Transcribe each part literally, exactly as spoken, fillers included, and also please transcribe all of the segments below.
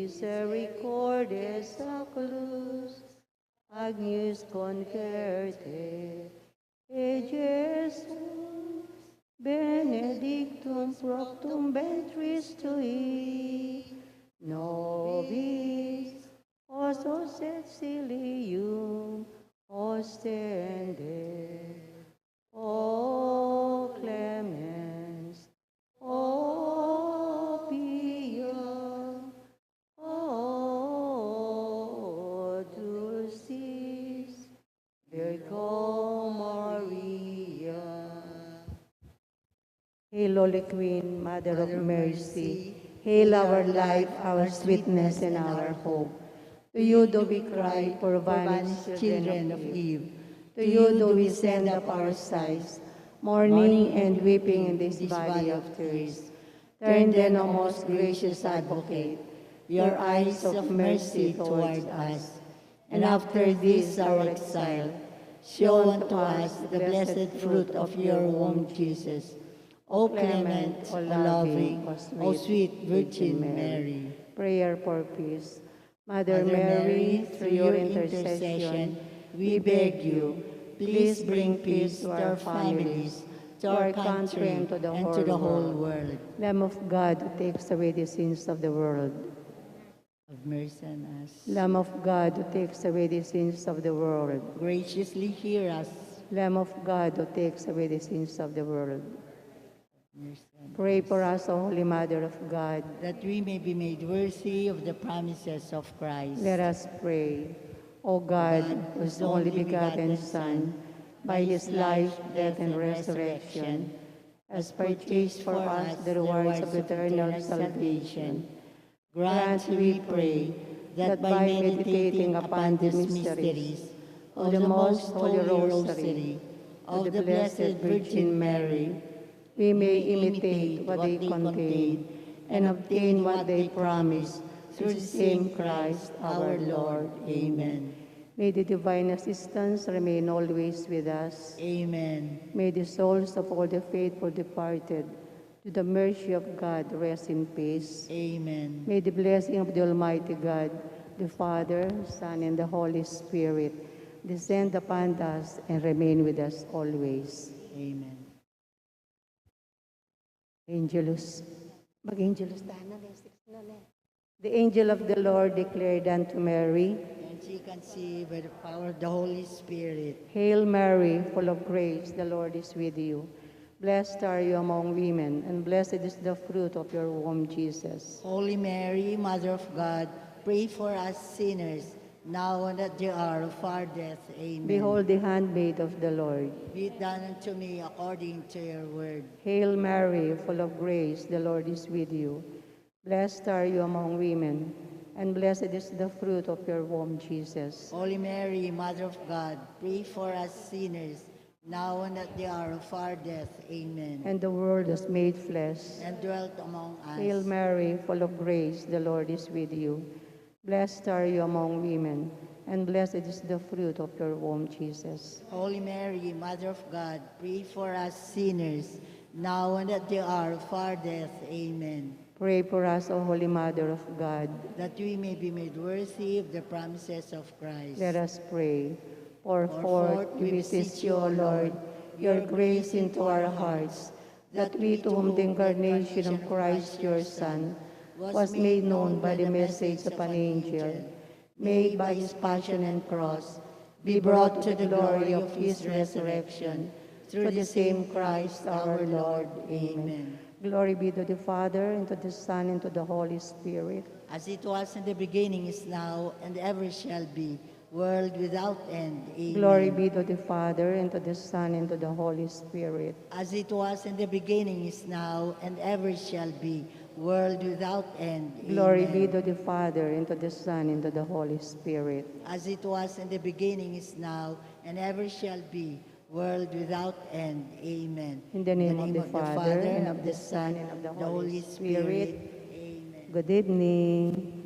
misericordes, Agnus concerte, e Jesus, benedictum fructum ventris tui, nobis, osus et cilium ostende. O clemens, o pia, o dulcis Virgo Maria. Hail, Holy Queen, Mother of Mercy. Hail our life, our sweetness, and our hope. To you do we cry, poor banished children of Eve. To you do we send up our sighs, mourning and weeping in this valley of tears. Turn then, O most gracious Advocate, your eyes of mercy toward us, and after this our exile, show unto us the blessed fruit of your womb, Jesus. O clement, O loving, O sweet Virgin Mary. Prayer for peace. Mother Mary, through your intercession, we beg you, please bring peace to our families, to our country, and to the whole world. Lamb of God, who takes away the sins of the world. Have mercy on us. Lamb of God, who takes away the sins of the world. Graciously hear us. Lamb of God, who takes away the sins of the world. Have mercy on us. Pray for us, O Holy Mother of God. That we may be made worthy of the promises of Christ. Let us pray. O God, whose only begotten Son, by his life, death, and resurrection, has purchased for us the rewards of eternal salvation, grant, we pray, that by meditating upon these mysteries of the most holy Rosary of the Blessed Virgin Mary, we may imitate what they contain and obtain what they promise, through the same Christ our Lord. Amen. May the divine assistance remain always with us. Amen. May the souls of all the faithful departed to the mercy of God, rest in peace. Amen. May the blessing of the Almighty God, the Father, Son, and the Holy Spirit, descend upon us and remain with us always. Amen. Angelus. Mag-Angelus tayo na, may six na, ne. The angel of the Lord declared unto Mary. And she conceived by the power of the Holy Spirit. Hail Mary, full of grace, the Lord is with you. Blessed are you among women, and blessed is the fruit of your womb, Jesus. Holy Mary, Mother of God, pray for us sinners, now and at the hour of our death. Amen. Behold the handmaid of the Lord. Be it done unto me according to your word. Hail Mary, full of grace, the Lord is with you. Blessed are you among women, and blessed is the fruit of your womb, Jesus. Holy Mary, Mother of God, pray for us sinners, now and at the hour of our death. Amen. And the Word was made flesh. And dwelt among us. Hail Mary, full of grace, the Lord is with you. Blessed are you among women, and blessed is the fruit of your womb, Jesus. Holy Mary, Mother of God, pray for us sinners, now and at the hour of our death. Amen. Pray for us, O Holy Mother of God. That we may be made worthy of the promises of Christ. Let us pray. Pour forth, we beseech you, O Lord, your grace into our hearts, that we, to whom the incarnation of Christ your Son was made known by the message of an angel, may by his passion and cross be brought to the glory of his resurrection, through the same Christ our Lord. Amen. Glory be to the Father, and to the Son, and to the Holy Spirit. As it was in the beginning, is now, and ever shall be, world without end. Amen. Glory be to the Father, and to the Son, and to the Holy Spirit. As it was in the beginning, is now, and ever shall be, world without end. Glory be to the Father, and to the Son, and to the Holy Spirit. As it was in the beginning, is now, and ever shall be, world without end. Amen. In the name of the Father, and of the Son, and of the Holy Spirit. Amen. Good evening.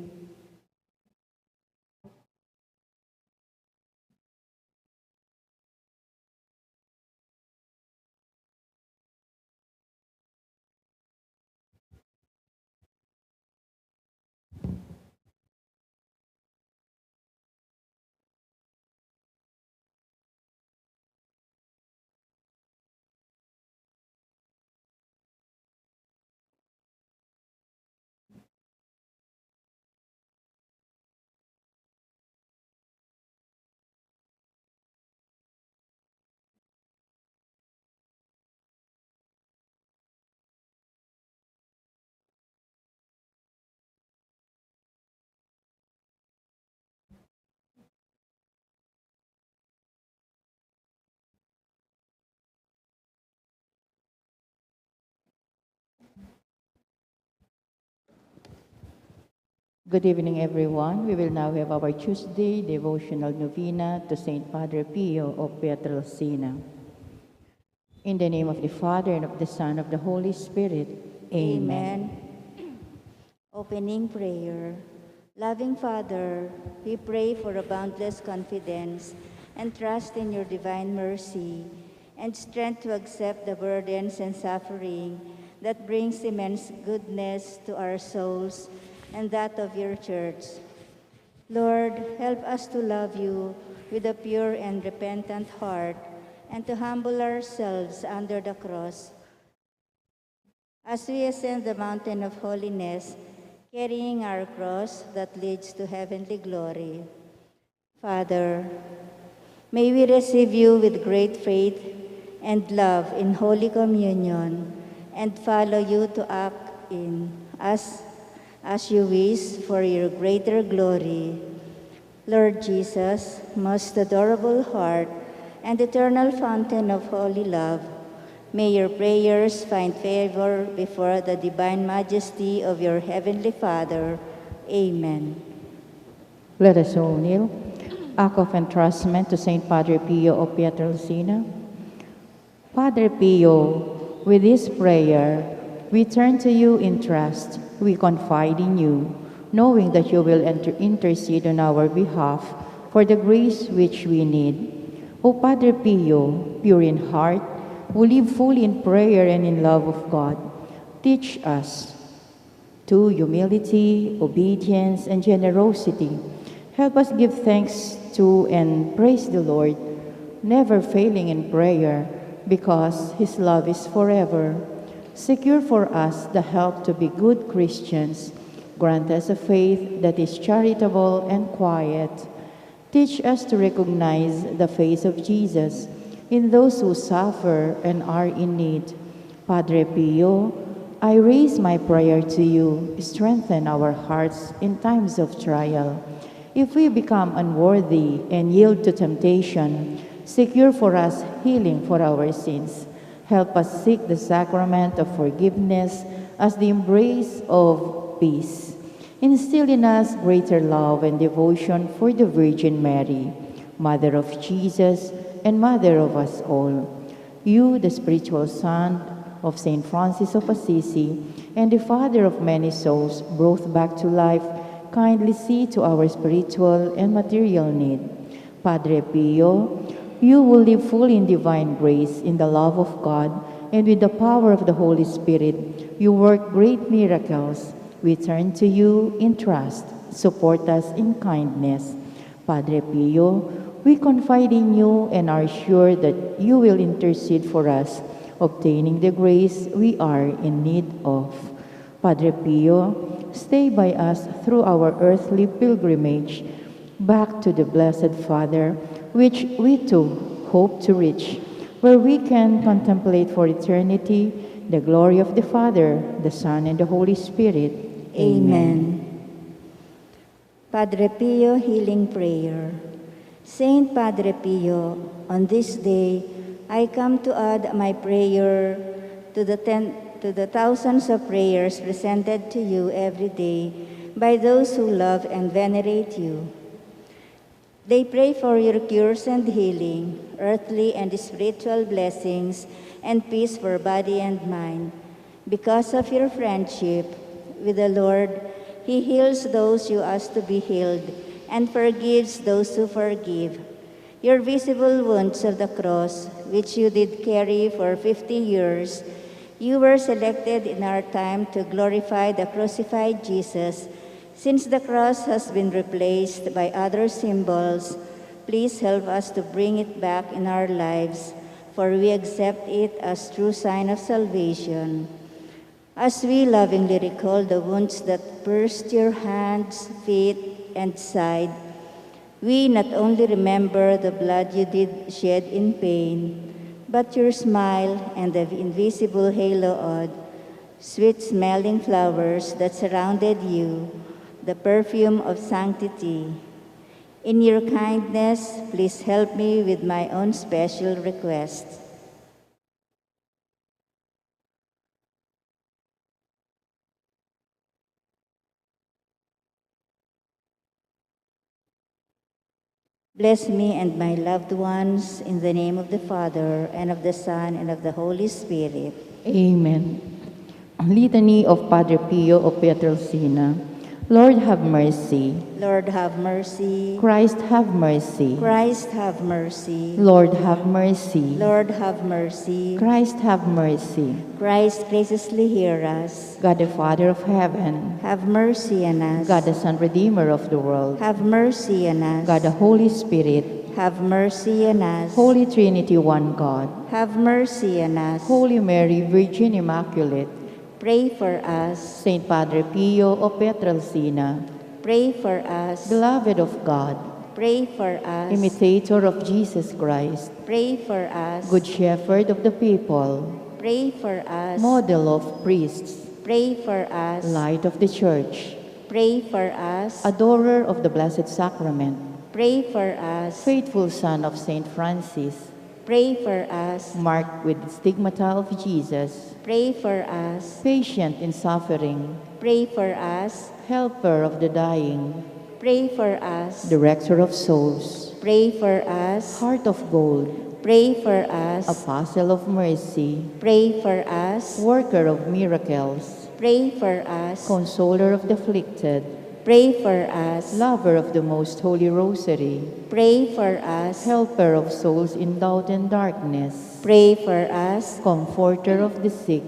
Good evening, everyone. We will now have our Tuesday devotional novena to Saint Padre Pio of Pietrelcina. In the name of the Father, and of the Son, of the Holy Spirit. Amen. Amen. Opening prayer. Loving Father, we pray for a boundless confidence and trust in your divine mercy and strength to accept the burdens and suffering that brings immense goodness to our souls and that of your church. Lord, help us to love you with a pure and repentant heart and to humble ourselves under the cross as we ascend the mountain of holiness, carrying our cross that leads to heavenly glory. Father, may we receive you with great faith and love in Holy Communion and follow you to act in us as you wish for your greater glory. Lord Jesus, most adorable heart and eternal fountain of holy love, may your prayers find favor before the divine majesty of your heavenly Father. Amen. Let us all kneel. Act of entrustment to Saint Padre Pio of Pietrelcina. Padre Pio, with this prayer, we turn to you in trust. We confide in you, knowing that you will enter, intercede on our behalf for the grace which we need. O Padre Pio, pure in heart, who live fully in prayer and in love of God, teach us to humility, obedience, and generosity. Help us give thanks to and praise the Lord, never failing in prayer, because his love is forever. Secure for us the help to be good Christians. Grant us a faith that is charitable and quiet. Teach us to recognize the face of Jesus in those who suffer and are in need. Padre Pio, I raise my prayer to you. Strengthen our hearts in times of trial. If we become unworthy and yield to temptation, secure for us healing for our sins. Help us seek the sacrament of forgiveness as the embrace of peace. Instill in us greater love and devotion for the Virgin Mary, Mother of Jesus and Mother of us all. You, the spiritual son of Saint Francis of Assisi and the father of many souls brought back to life, kindly see to our spiritual and material need. Padre Pio, you who live fully in divine grace, in the love of God, and with the power of the Holy Spirit, you work great miracles. We turn to you in trust. Support us in kindness. Padre Pio, we confide in you and are sure that you will intercede for us, obtaining the grace we are in need of. Padre Pio, stay by us through our earthly pilgrimage back to the Blessed Father, which we too hope to reach, where we can contemplate for eternity the glory of the Father, the Son, and the Holy Spirit. Amen. Padre Pio healing prayer. Saint Padre Pio, on this day, I come to add my prayer to the ten, to the thousands of prayers presented to you every day by those who love and venerate you. They pray for your cures and healing, earthly and spiritual blessings, and peace for body and mind. Because of your friendship with the Lord, he heals those you ask to be healed and forgives those who forgive. Your visible wounds of the cross, which you did carry for fifty years, you were selected in our time to glorify the crucified Jesus. Since the cross has been replaced by other symbols, please help us to bring it back in our lives, for we accept it as true sign of salvation. As we lovingly recall the wounds that pierced your hands, feet, and side, we not only remember the blood you did shed in pain, but your smile and the invisible halo of sweet-smelling flowers that surrounded you, the perfume of sanctity. In your kindness, please help me with my own special request. Bless me and my loved ones in the name of the Father, and of the Son, and of the Holy Spirit. Amen. Litany of Padre Pio of Pietrelcina. Lord, have mercy. Lord, have mercy. Christ, have mercy. Christ, have mercy. Lord, have mercy. Lord, have mercy. Christ, have mercy. Christ, graciously hear us. God the Father of heaven, have mercy on us. God the Son, Redeemer of the world, have mercy on us. God the Holy Spirit, have mercy on us. Holy Trinity, one God, have mercy on us. Holy Mary, Virgin Immaculate, pray for us. Saint Padre Pio of Pietrelcina, pray for us. Beloved of God, pray for us. Imitator of Jesus Christ, pray for us. Good Shepherd of the people, pray for us. Model of priests, pray for us. Light of the Church, pray for us. Adorer of the Blessed Sacrament, pray for us. Faithful son of Saint Francis, pray for us. Marked with stigmata of Jesus, pray for us. Patient in suffering, pray for us. Helper of the dying, pray for us. Director of souls, pray for us. Heart of gold, pray for us. Apostle of mercy, pray for us. Worker of miracles, pray for us. Consoler of the afflicted, pray for us. Lover of the Most Holy Rosary, pray for us. Helper of souls in doubt and darkness, pray for us. Comforter of the sick,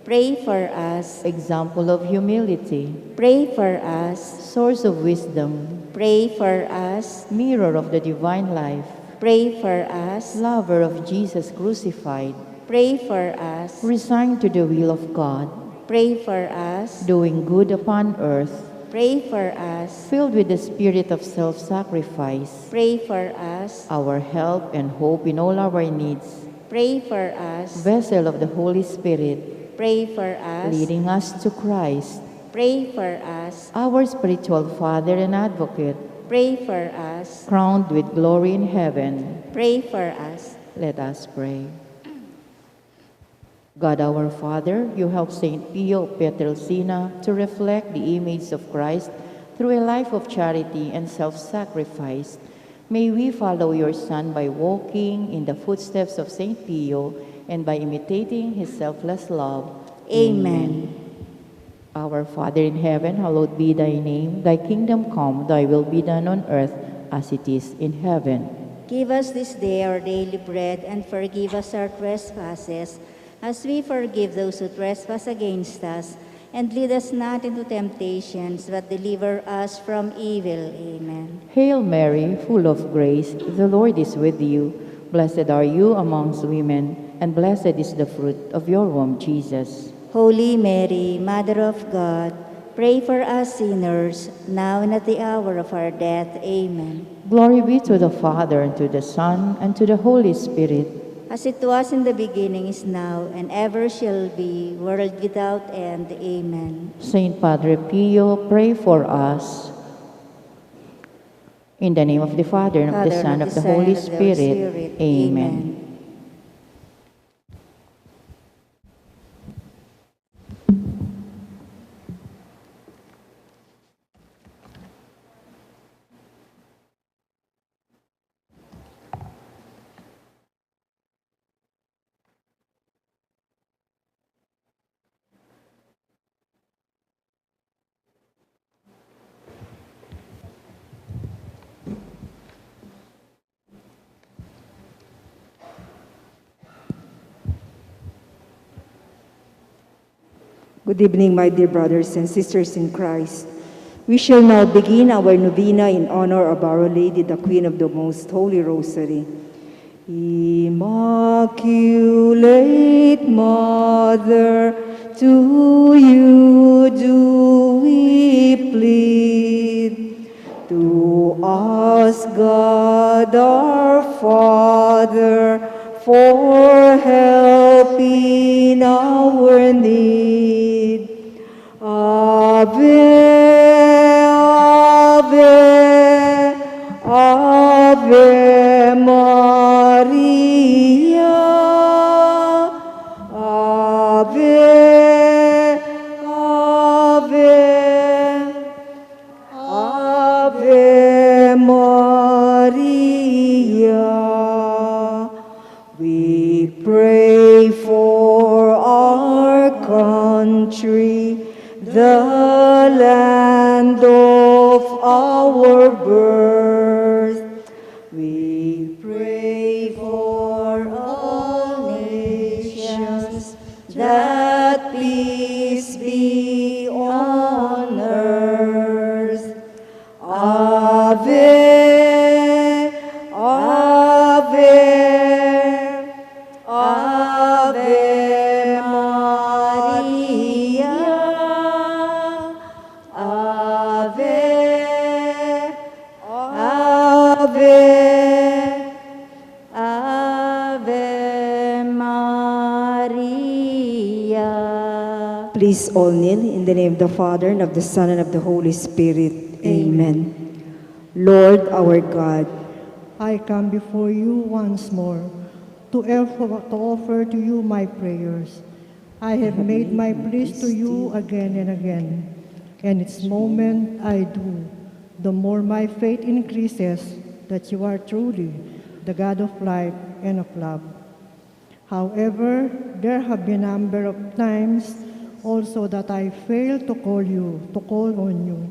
pray for us. Example of humility, pray for us. Source of wisdom, pray for us. Mirror of the divine life, pray for us. Lover of Jesus crucified, pray for us. Resigned to the will of God, pray for us. Doing good upon earth, pray for us. Filled with the spirit of self-sacrifice, pray for us. Our help and hope in all our needs, pray for us. Vessel of the Holy Spirit, pray for us. Leading us to Christ, pray for us. Our spiritual Father and Advocate, pray for us. Crowned with glory in heaven, pray for us. Let us pray. God our Father, you helped Saint Pio of Pietrelcina to reflect the image of Christ through a life of charity and self-sacrifice. May we follow your Son by walking in the footsteps of Saint Pio and by imitating his selfless love. Amen. Amen. Our Father in heaven, hallowed be thy name. Thy kingdom come, thy will be done on earth as it is in heaven. Give us this day our daily bread, and forgive us our trespasses, as we forgive those who trespass against us. And lead us not into temptations, but deliver us from evil. Amen. Hail Mary, full of grace, the Lord is with you. Blessed are you amongst women, and blessed is the fruit of your womb, Jesus. Holy Mary, Mother of God, pray for us sinners, now and at the hour of our death. Amen. Glory be to the Father, and to the Son, and to the Holy Spirit. As it was in the beginning, is now, and ever shall be, world without end. Amen. Saint Padre Pio, pray for us. In the name of the Father, and of the Father, and Son, of and of the the Son, Holy and of the Holy Spirit. Spirit. Amen. Amen. Good evening, my dear brothers and sisters in Christ. We shall now begin our novena in honor of Our Lady, the Queen of the Most Holy Rosary. Immaculate Mother, to you do we plead. To us, God our Father, for help in our need. Ave, Ave, Ave Maria. Ave, Ave, Ave Maria. our birth. We pray for all nations, that peace be on earth. Ave, Ave, Ave Maria. Ave, Ave, Ave Maria. Please all kneel in the name of the Father, and of the Son, and of the Holy Spirit. Amen. Amen. Lord our God, I come before you once more to offer, to offer to you my prayers. I have made my pleas to you again and again, and each moment I do, the more my faith increases that you are truly the God of life and of love. However, there have been a number of times also that I failed to call you, to call on you,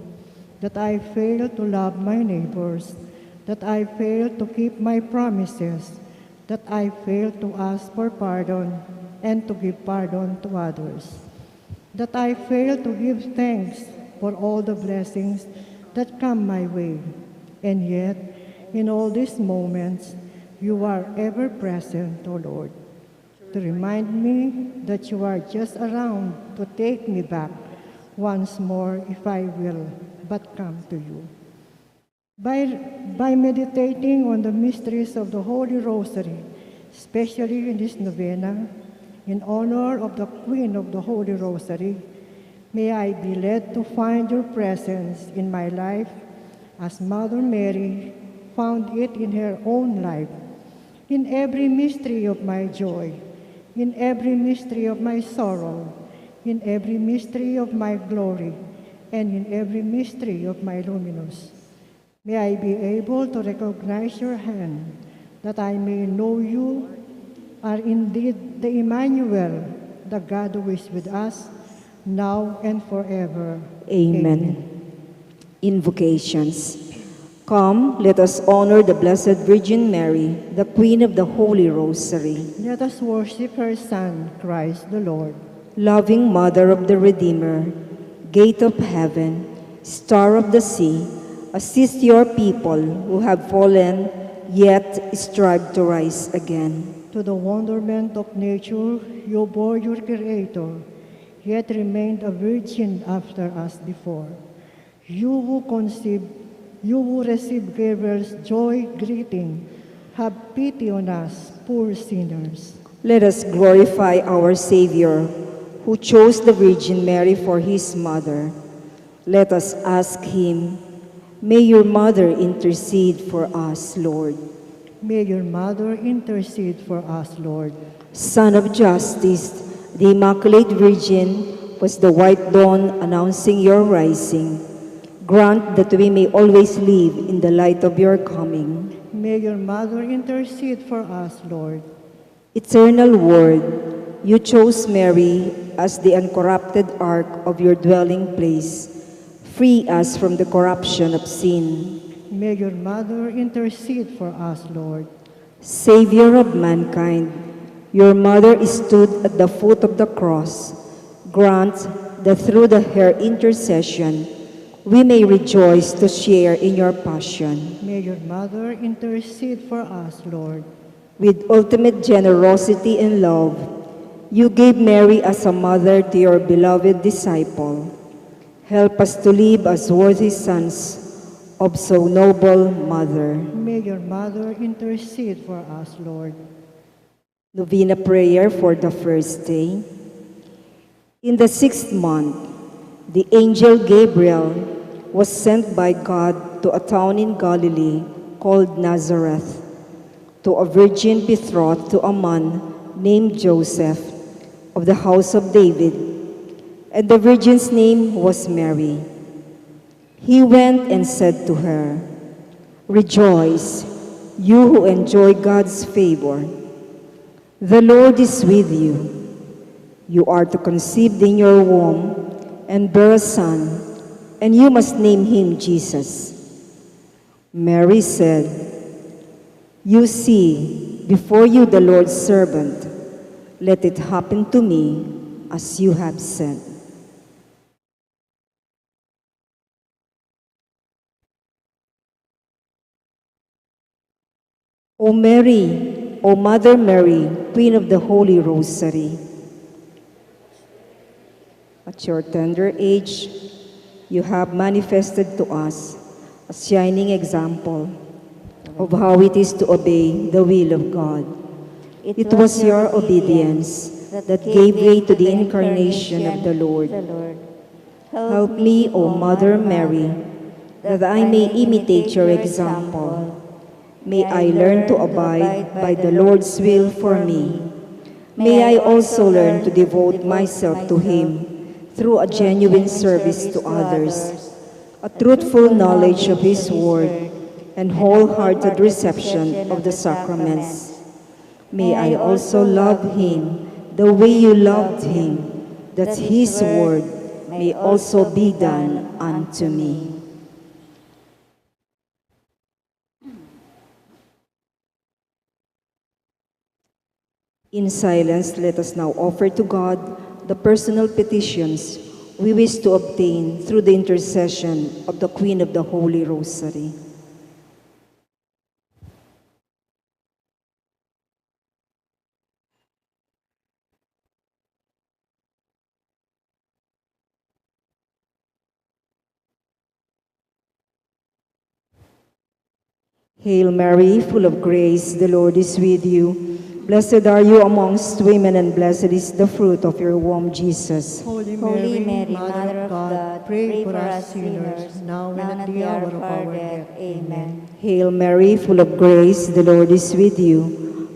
that I failed to love my neighbors, that I failed to keep my promises, that I failed to ask for pardon and to give pardon to others, that I failed to give thanks for all the blessings that come my way. And yet, in all these moments, you are ever present, O Lord, to remind me that you are just around to take me back once more if I will but come to you. By, by meditating on the mysteries of the Holy Rosary, especially in this novena, in honor of the Queen of the Holy Rosary, may I be led to find your presence in my life as Mother Mary found it in her own life, in every mystery of my joy, in every mystery of my sorrow, in every mystery of my glory, and in every mystery of my loneliness. May I be able to recognize your hand, that I may know you are indeed the Emmanuel, the God who is with us, now and forever. Amen. Amen. Invocations. Come, let us honor the Blessed Virgin Mary, the Queen of the Holy Rosary. Let us worship her Son, Christ the Lord. Loving Mother of the Redeemer, Gate of Heaven, Star of the Sea, assist your people who have fallen yet strive to rise again. To the wonderment of nature, you bore your Creator, yet remained a virgin after as before. You who conceive, you who receive Gabriel's joy greeting, have pity on us, poor sinners. Let us glorify our Savior, who chose the Virgin Mary for his mother. Let us ask him, may your mother intercede for us, Lord. May your mother intercede for us, Lord. Sun of justice, the Immaculate Virgin was the white dawn announcing your rising. Grant that we may always live in the light of your coming. May your mother intercede for us, Lord. Eternal Word, you chose Mary as the uncorrupted ark of your dwelling place. Free us from the corruption of sin. May your mother intercede for us, Lord. Savior of mankind, your mother stood at the foot of the cross. Grant that through the, her intercession, we may rejoice to share in your passion. May your mother intercede for us, Lord. With ultimate generosity and love, you gave Mary as a mother to your beloved disciple. Help us to live as worthy sons of so noble mother. May your mother intercede for us, Lord. Novena prayer for the first day. In the sixth month, the angel Gabriel was sent by God to a town in Galilee called Nazareth, to a virgin betrothed to a man named Joseph of the house of David, and the virgin's name was Mary. He went and said to her, "Rejoice, you who enjoy God's favor. The Lord is with you. You are to conceive in your womb and bear a son, and you must name him Jesus." Mary said, "You see before you the Lord's servant. Let it happen to me as you have said." O Mary, O Mother Mary, Queen of the Holy Rosary, at your tender age, you have manifested to us a shining example of how it is to obey the will of God. It was your obedience that gave way to the incarnation of the Lord. Help me, O Mother Mary, that I may imitate your example. May I learn to abide by the Lord's will for me. May I also learn to devote myself to Him through a genuine service to others, a truthful knowledge of His Word, and wholehearted reception of the sacraments. May I also love Him the way you loved Him, that His word may also be done unto me. In silence, let us now offer to God the personal petitions we wish to obtain through the intercession of the Queen of the Holy Rosary. Hail Mary, full of grace, the Lord is with you. Blessed are you amongst women, and blessed is the fruit of your womb, Jesus. Holy Mary, Mother of God, pray for us sinners, now and at the hour of our death. Amen. Hail Mary, full of grace, the Lord is with you.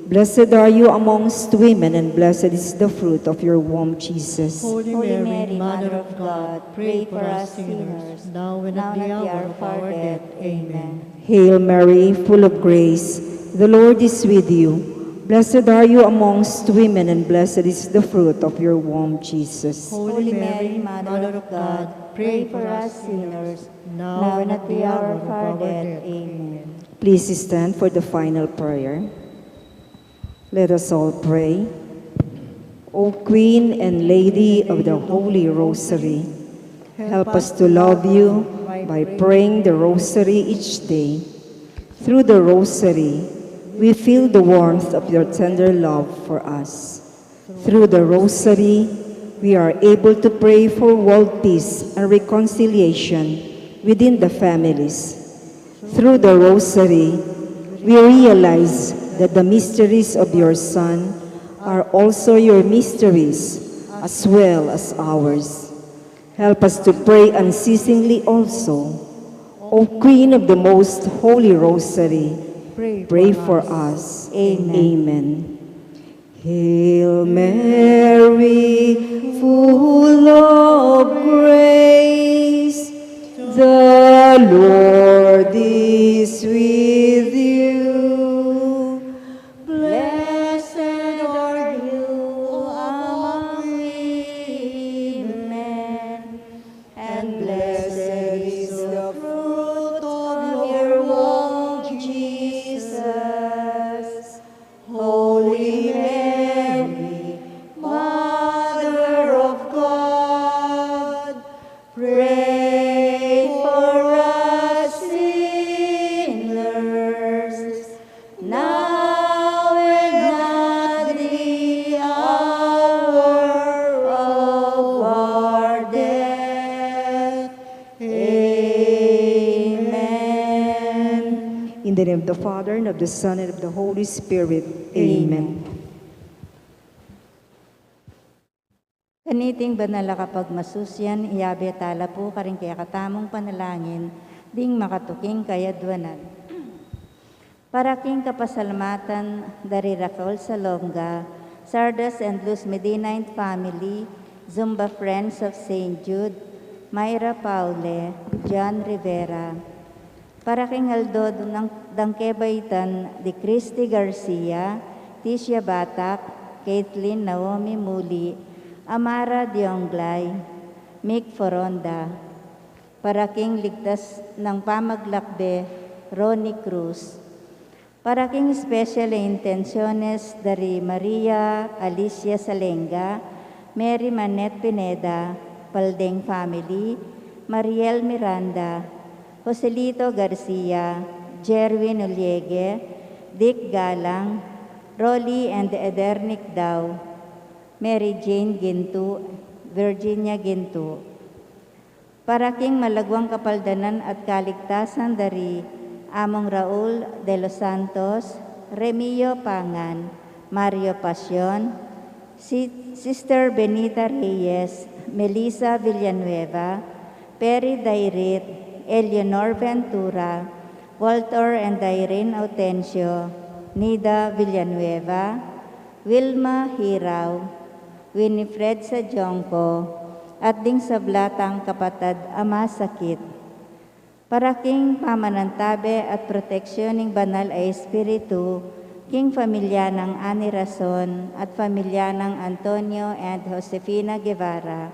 Blessed are you amongst women, and blessed is the fruit of your womb, Jesus. Holy Mary, Mother of God, pray for us sinners, now and at the hour of our death. Amen. Hail Mary, full of grace, the Lord is with you. Blessed are you amongst women, and blessed is the fruit of your womb, Jesus. Holy Mary, Mother of God, pray for us sinners, now and at the hour of our death. Amen. Please stand for the final prayer. Let us all pray. O Queen and Lady of the Holy Rosary, help us to love you by praying the Rosary each day. Through the Rosary, we feel the warmth of your tender love for us. Through the Rosary, we are able to pray for world peace and reconciliation within the families. Through the Rosary, we realize that the mysteries of your Son are also your mysteries as well as ours. Help us to pray unceasingly also. O Queen of the Most Holy Rosary, pray for us. Amen. Hail Mary, full of grace, the Lord is with you. Blessed are you among women, and blessed is the fruit of your womb, Jesus. Holy Mary, Mother of God, pray for us sinners, now and at the hour of our death. Amen. In the name of the Father, and of the Son, and of the Holy Spirit. Amen. Kaniting banal a kapagmasusian, iyabe tala pu karing kekatamung panalangin ding makatuking kayadwanan. Para king kapasalamatan da ri Rafael Salonga, Sardas and Luz Medina and family, Zumba Friends of Saint Jude, Myra Paule, John Rivera. Para king aldo dang, dang kebaitan di Christy Garcia, Tisha Batak, Kathleen Naomi Muli, Amara Dionglay, Mick Foronda. Para king ligtas nang pamaglakbe, Ronnie Cruz. Para king special a intenciones dari Maria Alicia Salenga, Mary Manette Pineda, Paldeng family, Mariel Miranda, Joselito Garcia, Jerwin Uliege, Dick Galang, Rolly and Edernic Dao, Mary Jane Gintu, Virginia Gintu. Para king malagwang kapaldanan at kaligtasan dari Among Raul de los Santos, Remio Pangan, Mario Pasion, Si-, Sister Benita Reyes, Melissa Villanueva, Perry Dairit, Eleanor Ventura, Walter and Irene Autencio, Nida Villanueva, Wilma Hirao, Winifred Sajongco, at ding sabla tang kapatad a masakit. Para king pamanantabe at proteksyon ning Banal a Espiritu, king pamilya nang Ani Rason at pamilya nang Antonio and Josefina Guevara,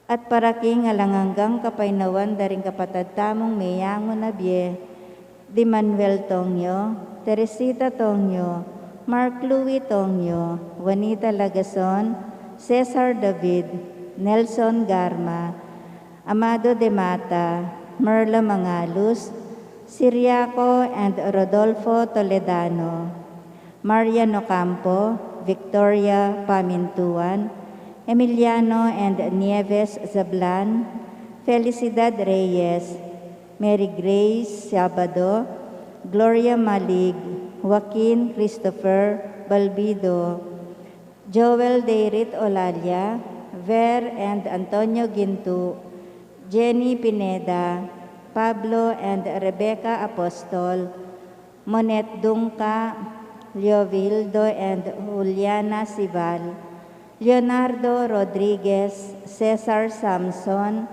at para king alang anggang kapaynawan da ring kapatad tamung meyangu na bie, di Manuel Tongyo, Teresita Tongyo, Mark Louis Tongyo, Juanita Lagason, Cesar David, Nelson Garma, Amado de Mata, Merla Mangalus, Siriaco and Rodolfo Toledano, Marian Ocampo, Victoria Pamintuan, Emiliano and Nieves Zablan, Felicidad Reyes, Mary Grace Sabado, Gloria Malig, Joaquin Christopher Balbido, Joel Deirit Olalia, Ver and Antonio Gintu, Jenny Pineda, Pablo and Rebecca Apostol, Monet Dungca, Leovildo and Juliana Sival, Leonardo Rodriguez, Cesar Samson,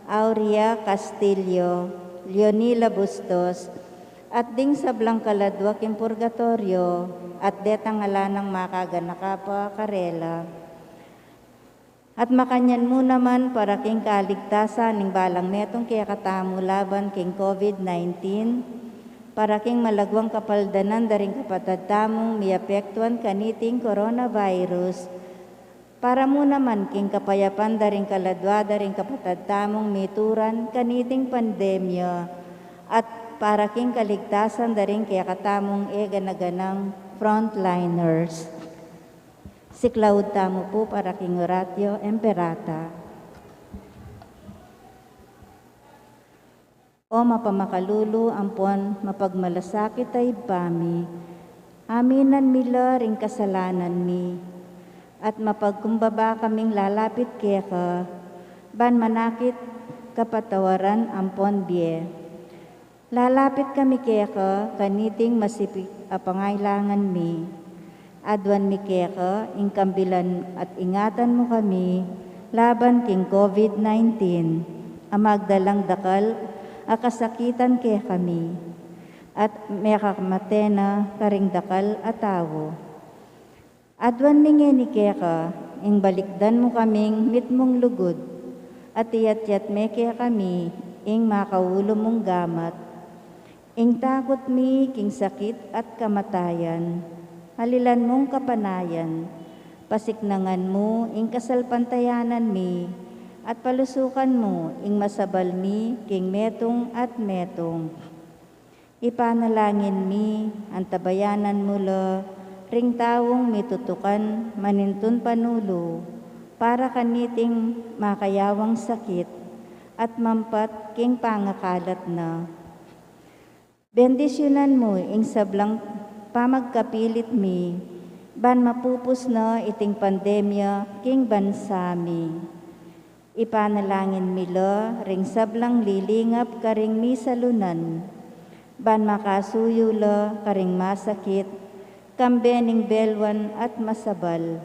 Aurea Castillo, Leonila Bustos, at ding sablang kaladwa king purgatoryo, at detang ala nang makaganaka pa karela. At makanyan mu naman para king kaligtasan ning balang metung kekatamu laban king COVID nineteen, para king malagwang kapaldanan da ring kapatad tamung miapektuan kaniting coronavirus, para mu naman king kapayapan da ring kaladwa da ring kapatad tamung mituran kaniting pandemya, at para king kaligtasan da ring kekatamung e gana-ganang frontliners. Siklaud tamu pu para king Oratio Imperata. O mapamakalulu ampon mapagmalasakit a Ibpa mi, aminan mi la ring kasalanan mi, at mapagkumbaba kaming lalapit keka, ban manakit kapatawaran ampon bie. Lalapit kami keka kaniting masipit a pangailangan mi. Aduan mi keka ing kambilan at ingatan mu kami laban king COVID nineteen, a magdalang dakal a kasakitan kekami, at mekakamate na karing dakal a tau. Aduan mi ngeni keka, ing balikdan mu kaming mitmung lugud, at iyatyat me kekami ing makaulu mung gamat. Ing takut mi king sakit at kamatayan, alilan mung kapanayan, pasiknangan mu ing kasalpantayanan mi, at palusukan mu ing masabal mi king metung at metung. Ipanalangin mi, antabayanan mu la ring taung mitutukan manintun panulu para kaniting makayawang sakit at mampat king pangakalat na. Bendisyunan mu ing sablang pamagkapilit mi, ban mapupus na iting pandemya king bansa mi. Ipanalangin mi la ring sablang lilingap karing misalunan, ban makasuyu la karing masakit, kambe ning beluan at masabal.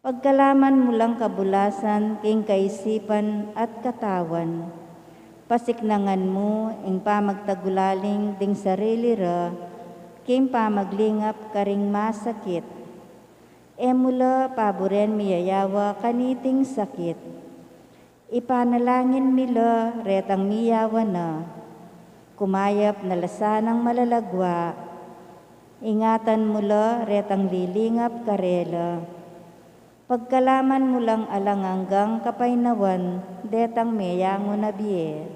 Pagkalaman mu lang kabulasan king kaisipan at katawan. Pasiknangan mu ing pamagtagulaling ding sarili ra king pamaglingap karing masakit. E mu la paburen miyayawa kaniting sakit. Ipanalangin mi la retang miyawan na, kumayap na la sanang malalagwa, ingatan mu la retang lilingap karela. Pagkalaman mu lang alang anggang kapaynawan detang meyangu na bie.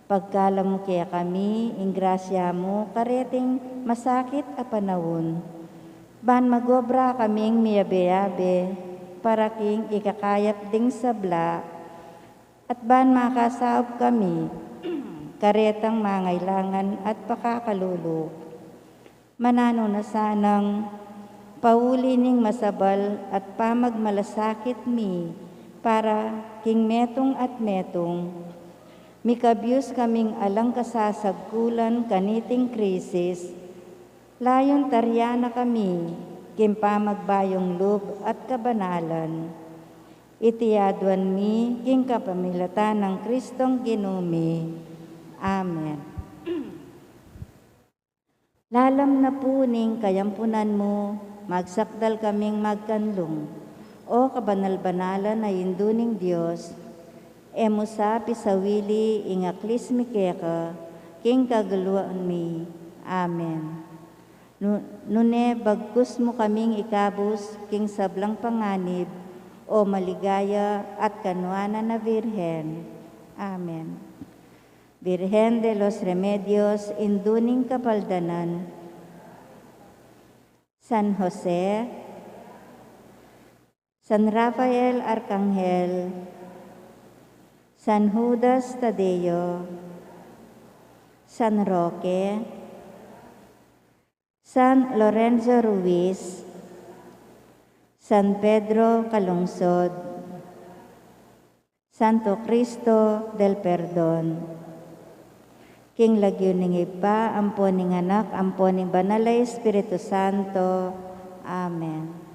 Pagkalub mu kekami ing grasya mu kareting masakit a panaun, ban magobra kaming miyabe-yabe para king ikakayap ding sabla, at ban makasaup kami karetang mangailangan at pakakalulu. Mananu na sanang pauli ning masabal at pamagmalasakit mi para king metung at metung, mikabyus kaming alang kasasagkulan kaniting krisis, layun taryan na kami king pamagbayung lub at kabanalan. Iti aduan mi king kapamilatan nang Kristong Ginu mi. Amen. Lalam na pu ning kayampunan mu, magsakdal kaming magkanlung. O kabanal-banalan a Indu ning Dios, e mu sa pisawili ing aklis mi keka king kaguluan mi. Amen. Nu-, nune bagkus mu kaming ikabus king sablang panganib, o maligaya at kanuanan a Virgen. Amen. Virgen de los Remedios, Indu ning Kapaldanan, San Jose, San Rafael Arkanghel, San Judas Tadeo, San Roque, San Lorenzo Ruiz, San Pedro Calungsod, Santo Cristo del Perdon. King lagyu ning Ibpa, ampo ning Anak, ampo ning Banal a Espiritu Santo. Amen.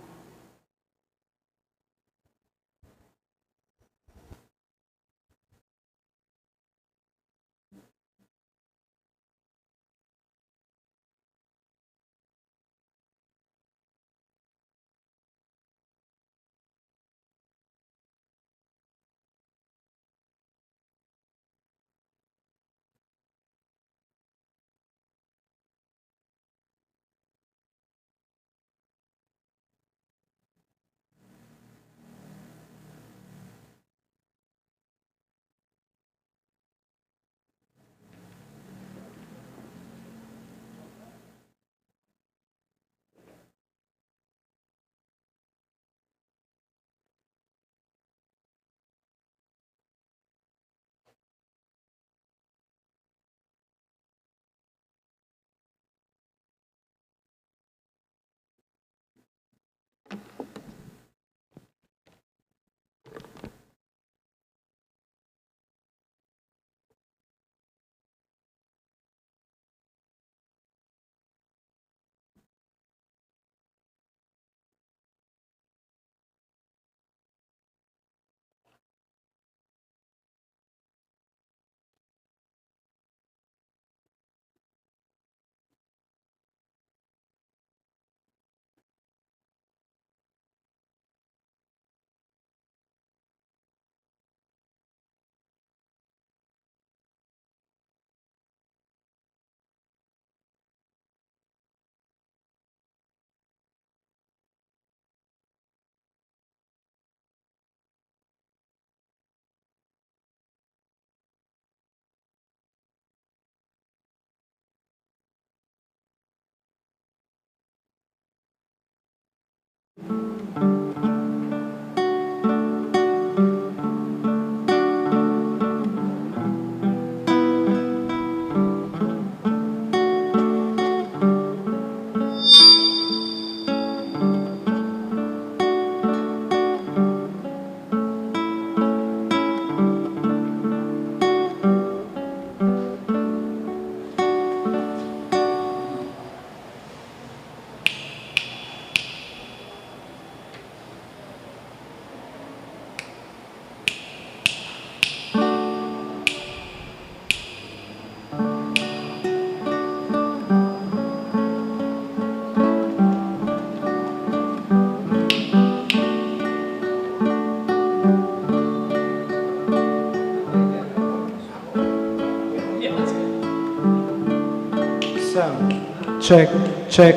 Sound. Check, check.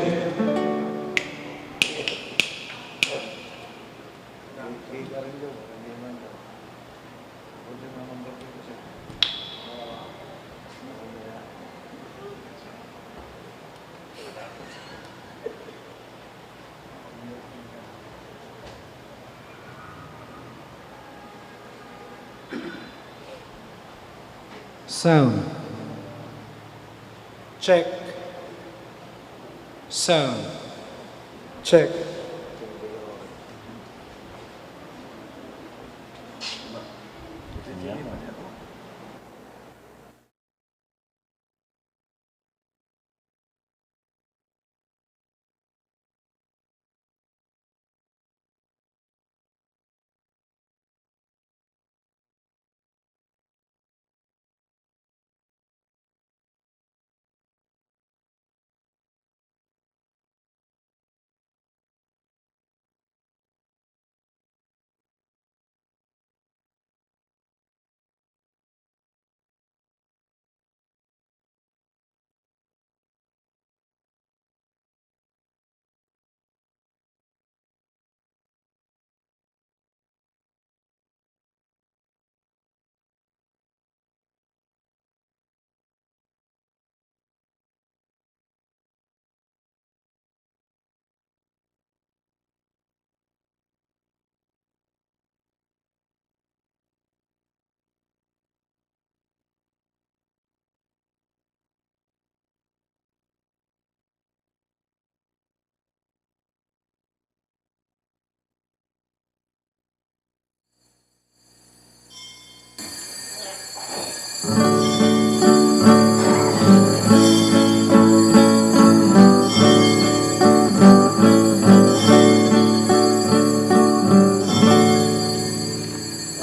Sound. Check. Sound. Check.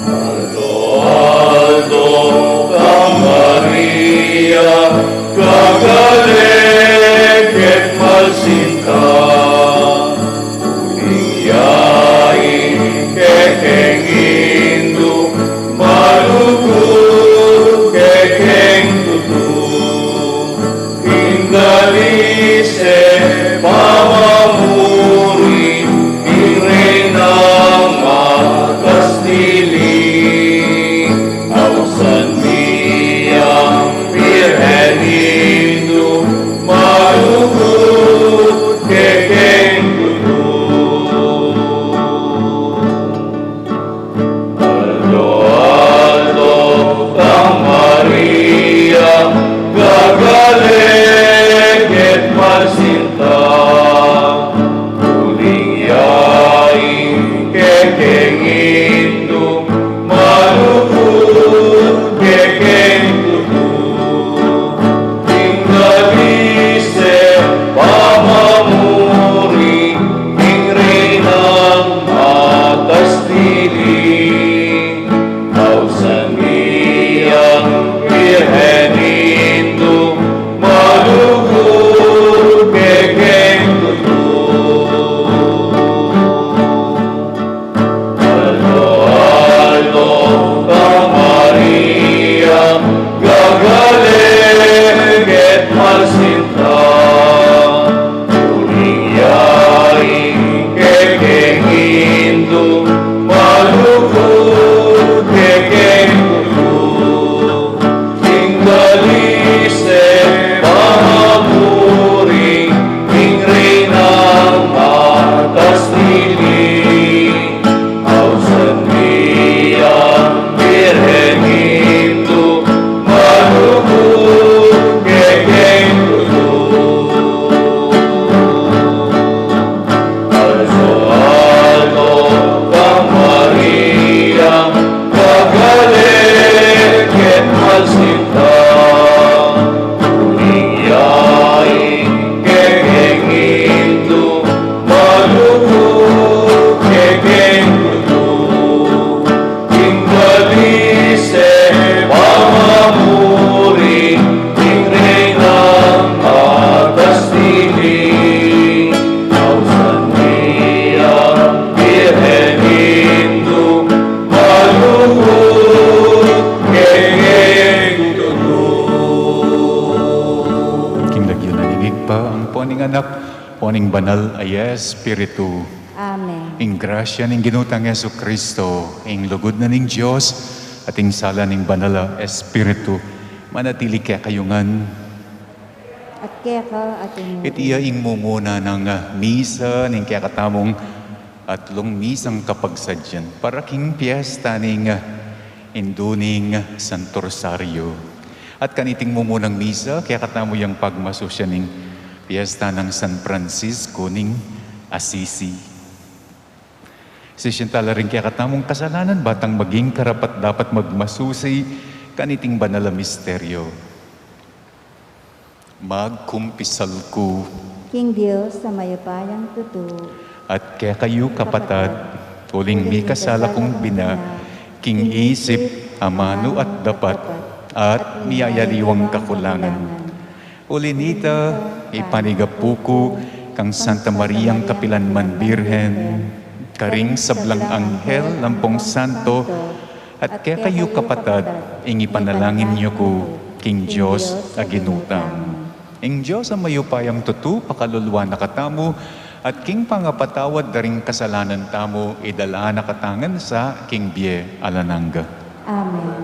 Aldo, aldo, ka Maria, ka galeket malsinta, uling ya ing kekeng Indu, malugud kekeng tutu. Ing dalise pamamuri, ing Reynang Makastili. Ausan mi yang Birhen Indu, malugud Ibpa, ampo ning Anak, ampo ning Banal a Espiritu. Amen. Ing grasya ning Ginu tang Jesucristo, ing lugud na ning Dios, at ing sala ning Banal a Espiritu, manatili kekayu ngan. At keka at ing Iti ya ing mumuna nang, ah, misa ning kekatamung atlung misang kapagsadyan para king piesta ning, ah, Indu ning Santo Rosario. At kaniting mumunang misa, kekatamu yang pagmasusyan ning piesta nang San Francisco ning Assisi. Sisian tala ring kekatamung kasalanan, ba tang maging karapat-dapat magmasusi kaniting banal a misteryo. Magkumpisal ku king Dios a mayupayang tutu. At kekayu, kapatad, uling mikasala kung bina, king isip, amanu at dapat, at miyayaliwang kakulangan. Uli nita, ipanigapu ku kang Santa Mariang kapilanman Birhen, karing sablang anghel ampong santo, at kekayu, kapatad, ing ipanalangin yu ku king Dios a Ginu tamu. Ing Dios a mayupayang tutu pakalulwan na katamu, at king pangapatawad da ring kasalanan tamu, idala na katamu ngan sa king bie alang angga. Amen.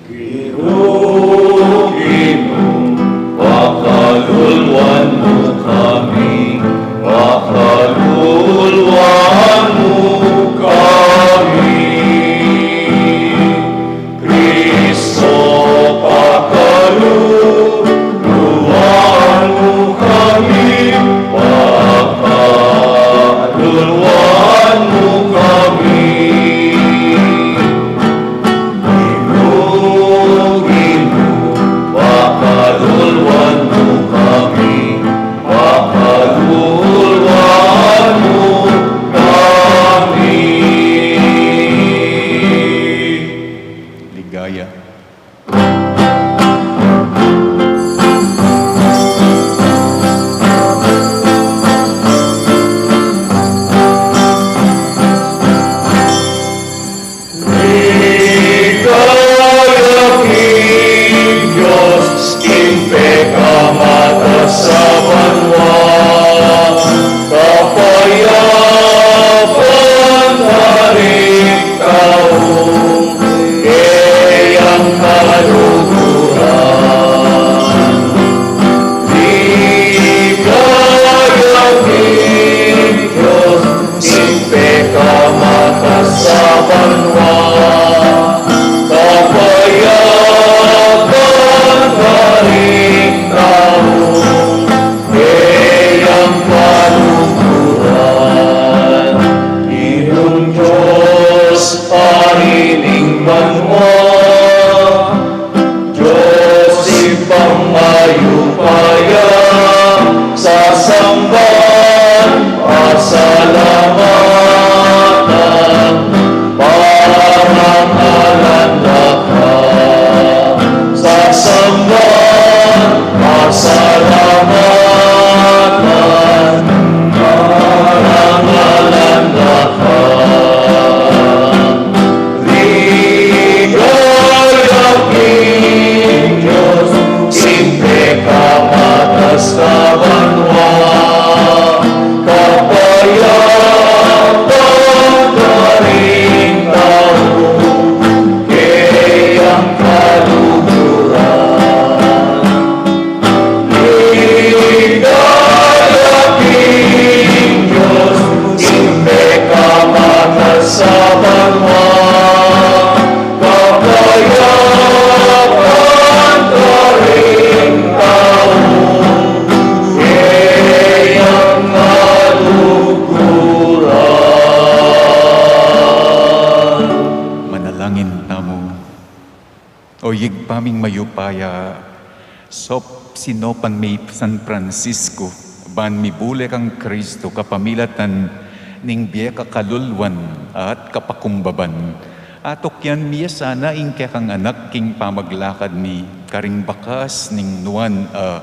Ginu, Ginu, pakalulwan mu kami, pakalulwan mu kami. Kristo, pakalulwan mu kami, pakalulwan mu kami. Ginu, Ginu, pakalulwan mu kami, pakalulwan mu kami. Ligaya. Ligaya king Dios, king pekamatas a banua, kapayapan karing taung keyang kaluguran. Ligaya king Dios, king pekamatas a banua, kapayapan karing taung keyang kaluguran. Ginung Dios, Pari ning banua, Dios Ibpang mayupaya, sasamban, pasalamatan, parangalan da ka. Sasamban, pasalamatan, parangalan da ka. Ligaya king Dios, king pekamatas a banua, kapayapan karing taung keyang kaluguran. Ligaya king Dios, king pekamatas a banua, kapayapan karing taung keyang kaluguran. Manalangin tamu. O Ibpa ming mayupaya, sop sinopan me i San Francisco, ban mibule kang Kristo kapamilatan ning bie kakalulwan at kapakumbaban. Atukyan mi ya sana ing kekang anak king pamaglakad mi karing bakas ning nuan a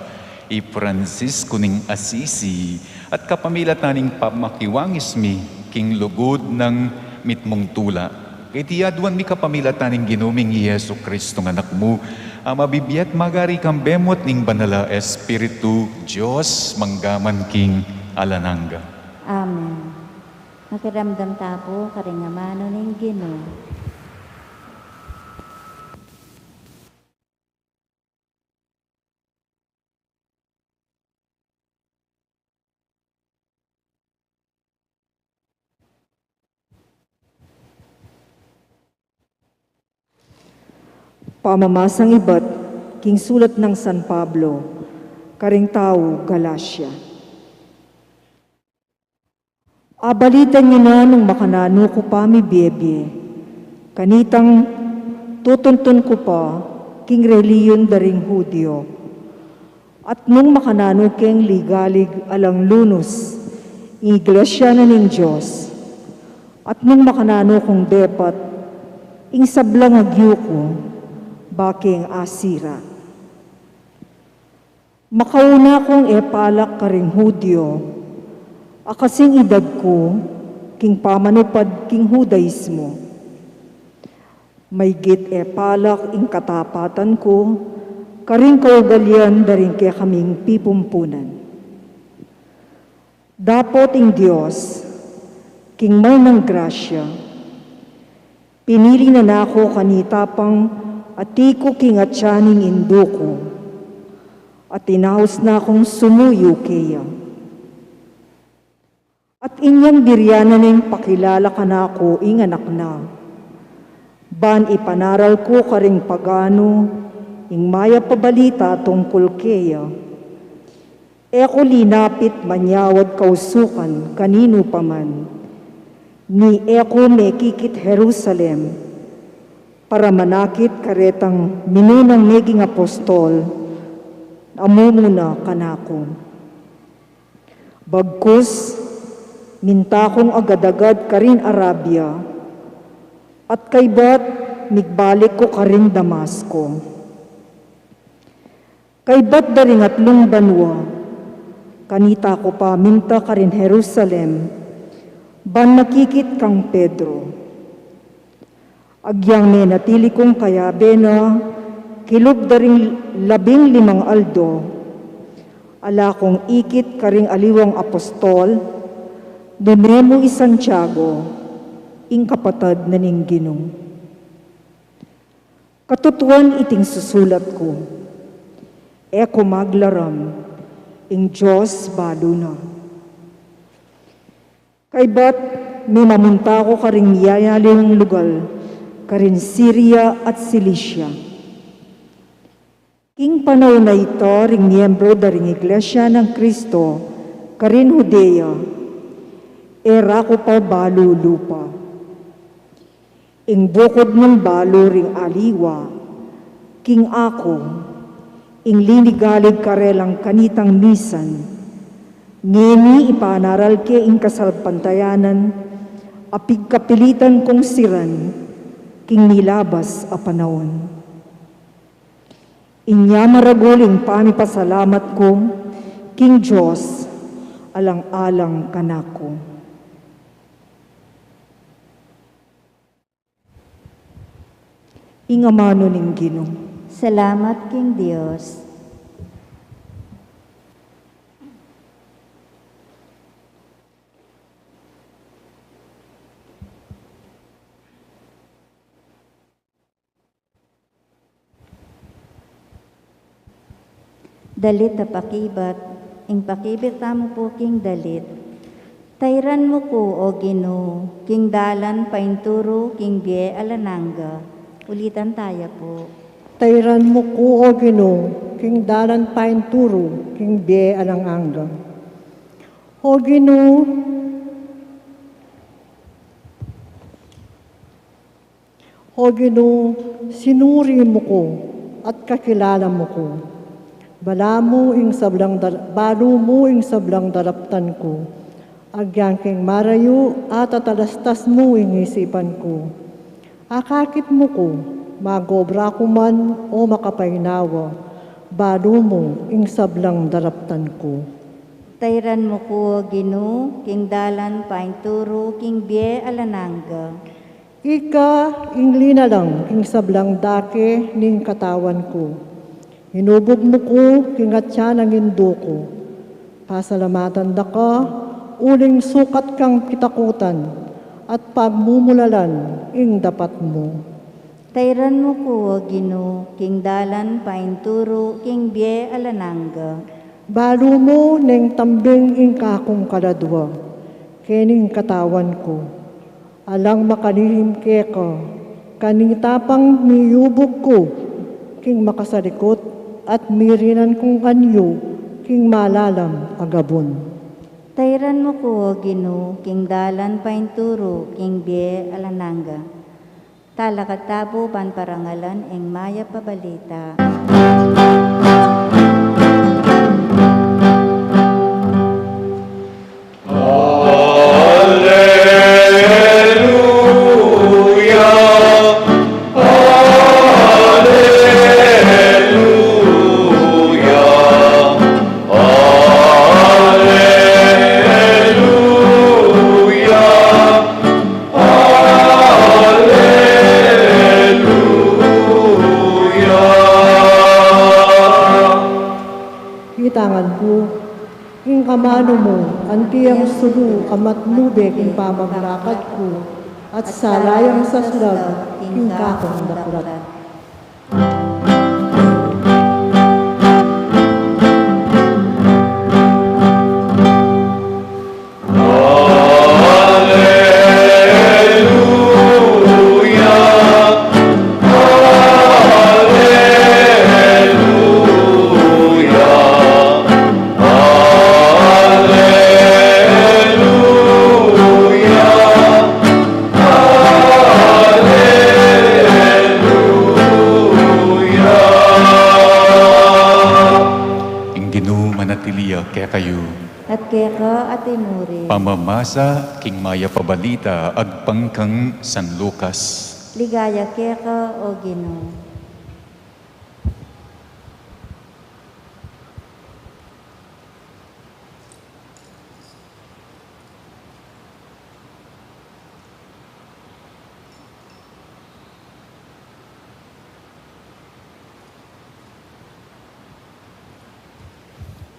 I Francisco ning Assisi, at kapamilatan ning pamakiwangis mi king lugud nang mitmung tula. Keti aduan mi kapamilatan ning Ginu ming i Jesu Cristo nga Anak mu, a mabibie at magari kambe mu at ning Banal a Espiritu, Dios, mangga man king alang angga. Amen. Makiramdam ta pu karing amanu ning Ginu. Pamamasang ibat king sulat nang San Pablo karing tau Galacia. Abalitan yu na nung makananu ku pa mibie-bie, kanitang tutuntun ku pa king reliyun da ring Judio. At nung makananu keng ligalig alang lunus ing iglesia na ning Dios, at nung makananu kung depat ing sablang agyu ku, bakeng asira. Makauna kung e palak karing Judio, a kasing idad ku king pamanupad king Judaismo. Maygit e palak ing katapatan ku karing kaugalian da ring kekaming pipumpunan. Dapot ing Dios, king mal nang grasya, pinili na naku kanita pang atiku king atian ning indu ku, at inaus na kung sumuyu keya. At inyang birian na ning pakilala kanaku ing anak na, ban ipanaral ku karing paganu ing mayap a balita tungkul keya. E ku linapit manyawad kausukan kaninu pa man, ni e ku mekikit Jerusalem, para manakit karetang minunang meging apostol a mumuna kanaku. Bagkus, minta kung agad-agad karin Arabia, at kaybat migbalik ku karin Damasco. Kaybat da ring atlung banua, kanita ku pa minta karin Jerusalem, ban makikit kang Pedro. Agyang menatili kung kayabe na kilub da ring labing limang aldo, ala kung ikit karing aliwang apostol, nune mu i Santiago, ing kapatad na ning Ginu. Katutuan iting susulat ku, e ku maglaram, ing Dios balu na. Kaybat, memamunta ku karing miyayaliwang lugal, karin Siria at Cilicia. King panaun a ita ring miyembro da ring Iglesia nang Cristo karin Judea, e ra ku pa balu lupa. Ing bukud nung balu ring aliwa, king aku, ing linigalig karelang kanitang misan, ngeni ipanaral ke ing kasalpantayanan a pigkapilitan kung siran king milabas a panaun. Inya maragul ing pamipasalamat ku king Dios alang-alang kanaku. Ing amanu ning Ginu. Salamat king Dios. Dalit a pakibat, ing pakibit tamu pu king dalit. Tairan mu ku, O Ginu, king dalan painturu king bie alang angga. Ulitan taya pu. Tairan mu ku, O Ginu, king dalan painturu king bie alang angga. O Ginu, O Ginu, sinuri mu ku at kakilala mu ku. Bala mu ing sablang dar-, balu mu ing sablang daraptan ku. Agyang king marayu at atalastas mu ing isipan ku. Akakit mu ku, magobra ku man o makapainawa, Balu mu ing sablang daraptan ku. Tairan mu ku, O Ginu, king dalan painturu king bie alang angga. Ika ing linalang king sablang dake ning katawan ku. Inubug mu ku king atyan nang indu ku. Pasalamatan da ka uling sukat kang pitakutan at pagmumulalan ing dapat mu. Tairan mu ku, O Ginu, king dalan painturu king bie alang angga. Balu mu neng tambing ing kakung kaladua kening katawan ku. Alang makalihim keka, kanita pang miyubug ku king makasalikut at mirinan kung anyu king malalam a gabun. Tairan mu ku, O Ginu, king dalan painturu king bie alang angga. Talakad tamu ban parangalan ing mayap a balita. Aleluya, aleluya, aleluya. Aleluya. Itangan ku ing kamanu mu, anti yang sulu a matnube king pamaglakad ku, at sala yang saslag king kakung daklat. Aleluya, aleluya, aleluya. Aleluya. Ing Ginu manatili ya kekayu. At keka at imurin. Pamamasa king mayap a balita agpang kang San Lucas. Ligaya keka, O Ginu.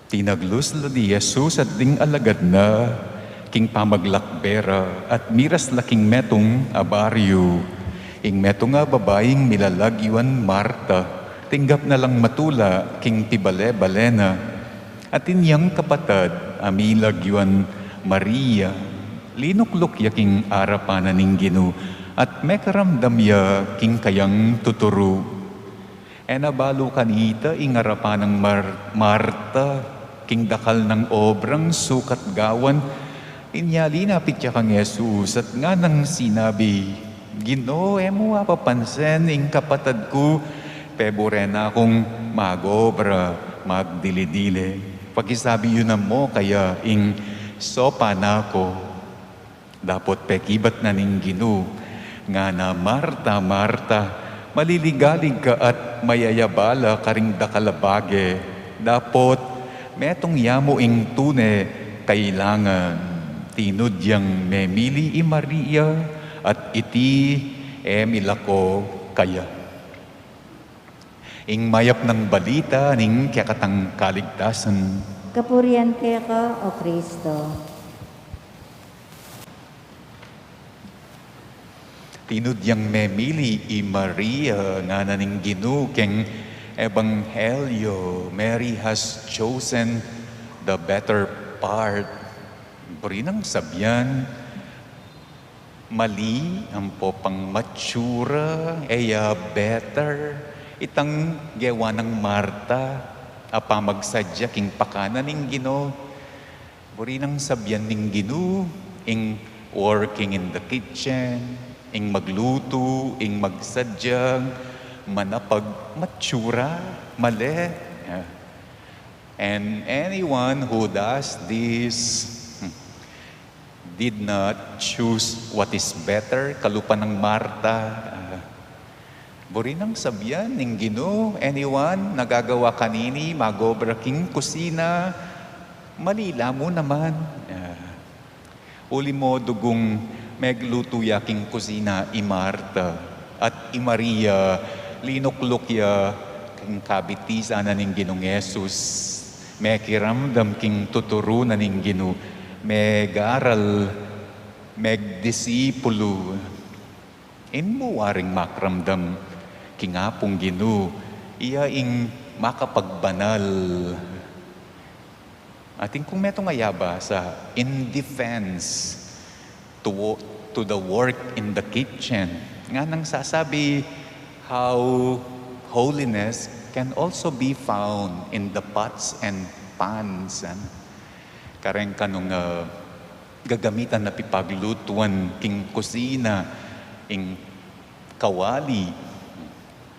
Tinaglus la ni Jesus at ding alagad na king pamaglakbe ra, at miras la king metung a baryu. Ing metung a babaing milalagyuan Marta, tinggap na lang matula king pibale-bale na. Atin yang kapatad a milagyuan Maria, linukluk ya king arapan na ning Ginu, at mekaramdam ya king kayang tuturu. E na balu kanita ing arapan nang Mar-, Marta, king dakal nang obrang sukat gawan. Inya linapit ya kang Jesus at nganang sinabi, "Ginu, e mu apapansin ing kapatad ku? Pebure na kung mag-obra, magdili-dili. Pakisabi yu na mu kaya ing sopan na ku." Dapot pekibat na ning Ginu, ngana, "Marta, Marta, maliligalig ka at mayayabala karing dakal a bage. Dapot metung ya mu ing tune kailangan. Tinud yang memili i Maria, at iti e milako kaya." Ing mayap nang balita ning kekatang kaligtasan. Kapurian keka, O Kristo. Tinud yang memili i Maria, ngana ning Ginu keng Ebanghelyo, Mary has chosen the better part. Buri nang sabian, mali ampo pang matsura, e ya better itang gewa nang Marta a pamagsadya king pakanan ning Ginu. Buri nang sabian ning Ginu, ing working in the kitchen, ing maglutu, ing magsadya, manapag, matsura, mali. Yeah. And anyone who does this, hmm, did not choose what is better, kalupa nang Marta. Ah, Buri nang sabian ning Ginu, anyone, nagagawa kanini, mag-obra king kusina, mali la mu naman. Ah, uli mu dugung meglutu ya king kusina i Marta at i Maria, linukluk ya king kabitisan na ning Ginung Jesus, mekiramdam king tuturu na ning Ginu, megaral, megdisipulu. In mu waring makiramdam king Apung Ginu, iya ing makapagbanal. Atin kung metung a yabasa, in defense to, wo- to the work in the kitchen. Nganang sasabi, how holiness can also be found in the pots and pans. Ano? Kareng kanung, ah, gagamitan na pipaglutuan king kusina, ing kawali,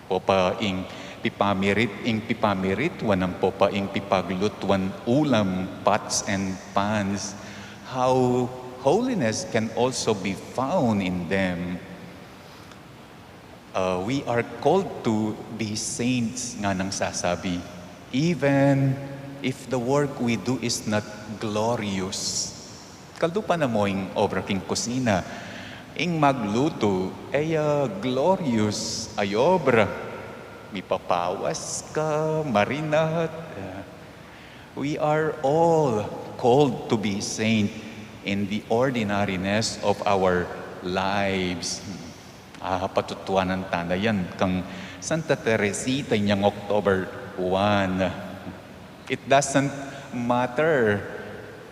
popa ing pipamirit, ing pipamirituan, ampo pa ing pipaglutuan ulam, pots and pans. How holiness can also be found in them. Uh, we are called to be saints, nganang sasabi, even if the work we do is not glorious. Kalupa na mu ing obra king kusina. Ing maglutu, e ya glorious a obra. Mipapawas ka, marinat. Uh, we are all called to be saint in the ordinariness of our lives. Ah, patutuanan tana yan kang Santa Teresita inyang October one. It doesn't matter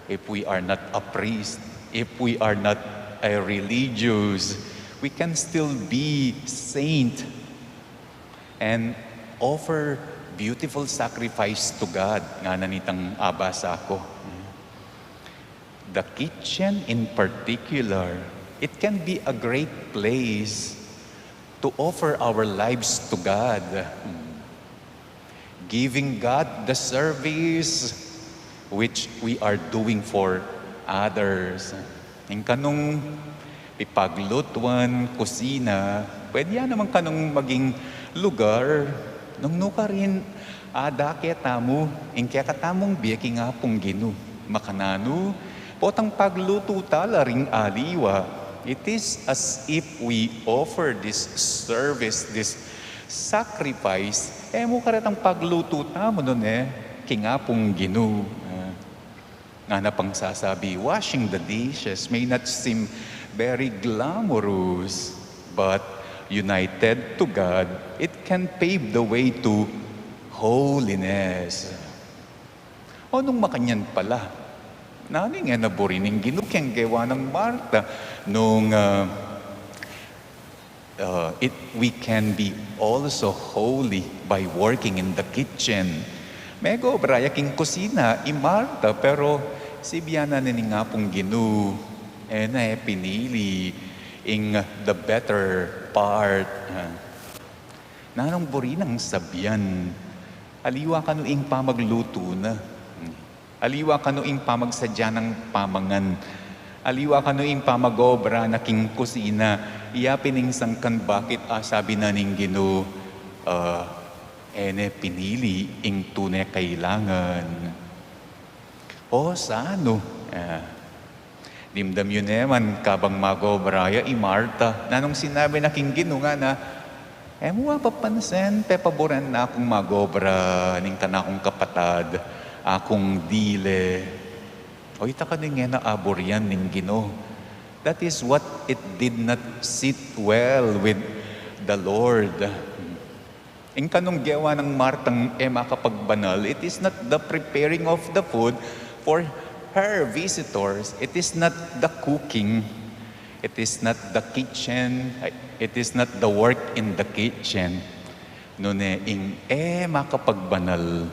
if we are not a priest, if we are not a religious, we can still be saint and offer beautiful sacrifice to God. Ngana nitang abasa ku. The kitchen in particular, it can be a great place to offer our lives to God. Giving God the service which we are doing for others. Ing kanung pipaglutuan, kusina, pwede ya naman kanung maging lugar nung nukarin ada ketamu ing kekatamung bie king Apung Ginu. Makananu, potang paglutu tala ring aliwa, it is as if we offer this service, this sacrifice, e mu karetang paglutu tamu, nune, king Apung Ginu. Ah, ngana pang sasabi, washing the dishes may not seem very glamorous, but united to God, it can pave the way to holiness. O nung makanyan pala, nanu ing e na buri ning Ginu keng gewa nang Marta? Nung, ah, ah, it, we can be also holy by working in the kitchen. Mega obra ya king kusina i Marta, pero sibian na ning Apung Ginu, e na e pinili ing the better part. Ah. Nanung buri nang sabian? Aliwa kanu ing pamaglutu na. Aliwa kanu ing pamagsadya nang pamangan. Aliwa kanu ing pamag-obra na king kusina. Iya pin ing sangkan bakit asabi na ning Ginu, ah, e ne pinili ing tune kailangan. O sanu? Ah, dimdam yu ne man kabang mag-obra ya i Marta. Nanung sinabi na king Ginu, ngana, e mu apapansin, pepaburan na kung mag-obra ning kanakung kapatad, akung dile. O ita kanu ing e na aburian ning Ginu. That is what it did not sit well with the Lord. Ing kanung gewa nang Martang e makapagbanal, it is not the preparing of the food for her visitors. It is not the cooking. It is not the kitchen. It is not the work in the kitchen. Nune ing e makapagbanal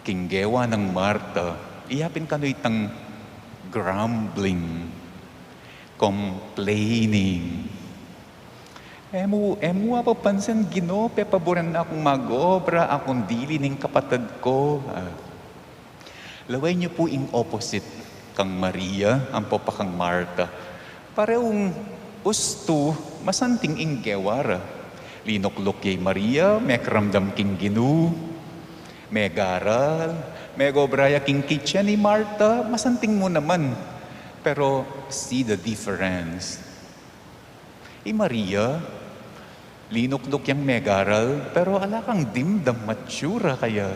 king gewa nang Marta, iya pin kanu itang grumbling, complaining. E mu, e mu apapansin, Ginu, pepaburan na kung mag-obra akung dili ning kapatad ku. Ah. Lawen yu pu ing opposite kang Maria ampo pa kang Marta. Pareung ustu, masanting ing gewa ra. Linukluk ya i Maria, mekiramdam king Ginu, megaral, megobra ya king kitchen. I Marta, masanting mu naman. Pero see the difference. I Maria, linukluk yang megaral, pero ala kang dimdam, matsura kaya.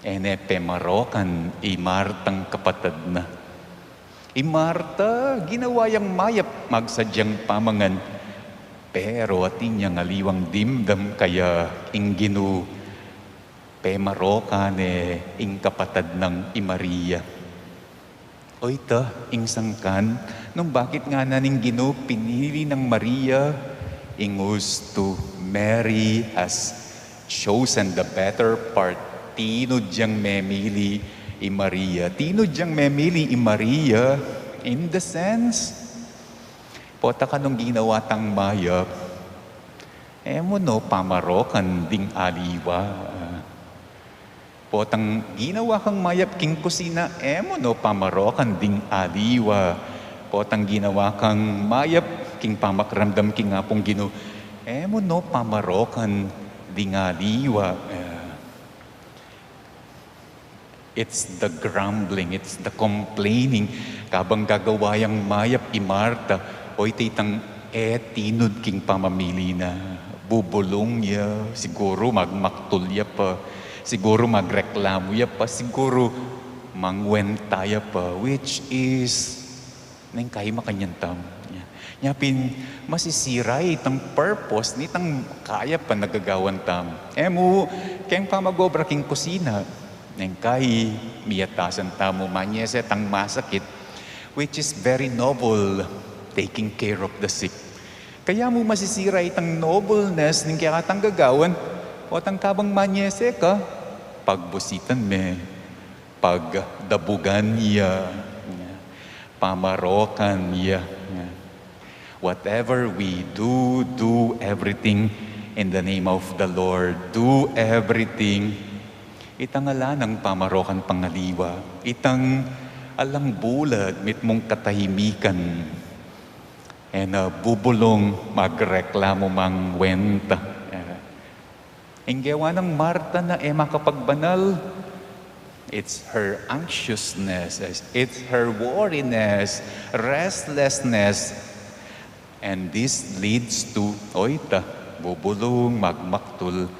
E ne pemarokan i Martang kapatad na. I Marta, ginawa yang mayap, magsadyang pamangan. Pero atin yang aliwang dimdam kaya ing Ginu, pemarokan ne ing kapatad nang i Maria. Oyta, ing sangkan, nung bakit ngana ning Ginu pinili nang Maria, ing ustu, Mary has chosen the better part. Tinud yang memili i Maria. Tinud yang memili i Maria in the sense, pota kanung ginawa tang mayap, e mu no pamarokan ding aliwa. Potang ginawa kang mayap king kusina, e mu no pamarokan ding aliwa. Potang ginawa kang mayap king pamakiramdam king Apung Ginu, e mu no pamarokan ding aliwa. Eh, it's the grumbling, it's the complaining. Kabang gagawa yang mayap i Marta, oyta itang e tinud king pamamili na. Bubulung ya, siguru magmaktul ya pa, siguru magreklamu ya pa, siguru mangwenta ya pa, which is, neng kai makanyan tamu. Nya, nya pin masisira itang purpose nitang kaya pa nagagawan tamu. E mu, keng pamag-obra king kusina, neng kai miyatasan tamu, manyese tang masakit, which is very noble, taking care of the sick. Kaya mu masisira itang nobleness ning kekatang gagawan, potang kabang manyese ka, pagbusitan me, pagdabugan ya, pamarokan ya. Whatever we do, do everything in the name of the Lord. Do everything. Itang ala nang pamarokan pang aliwa. Itang alang bulad, mitmung katahimikan. E na bubulung, magreklamu, mangwenta. Ing gewa nang Marta na e makapagbanal, it's her anxiousness, it's her worriness, restlessness. And this leads to, oyta, bubulung, magmaktul,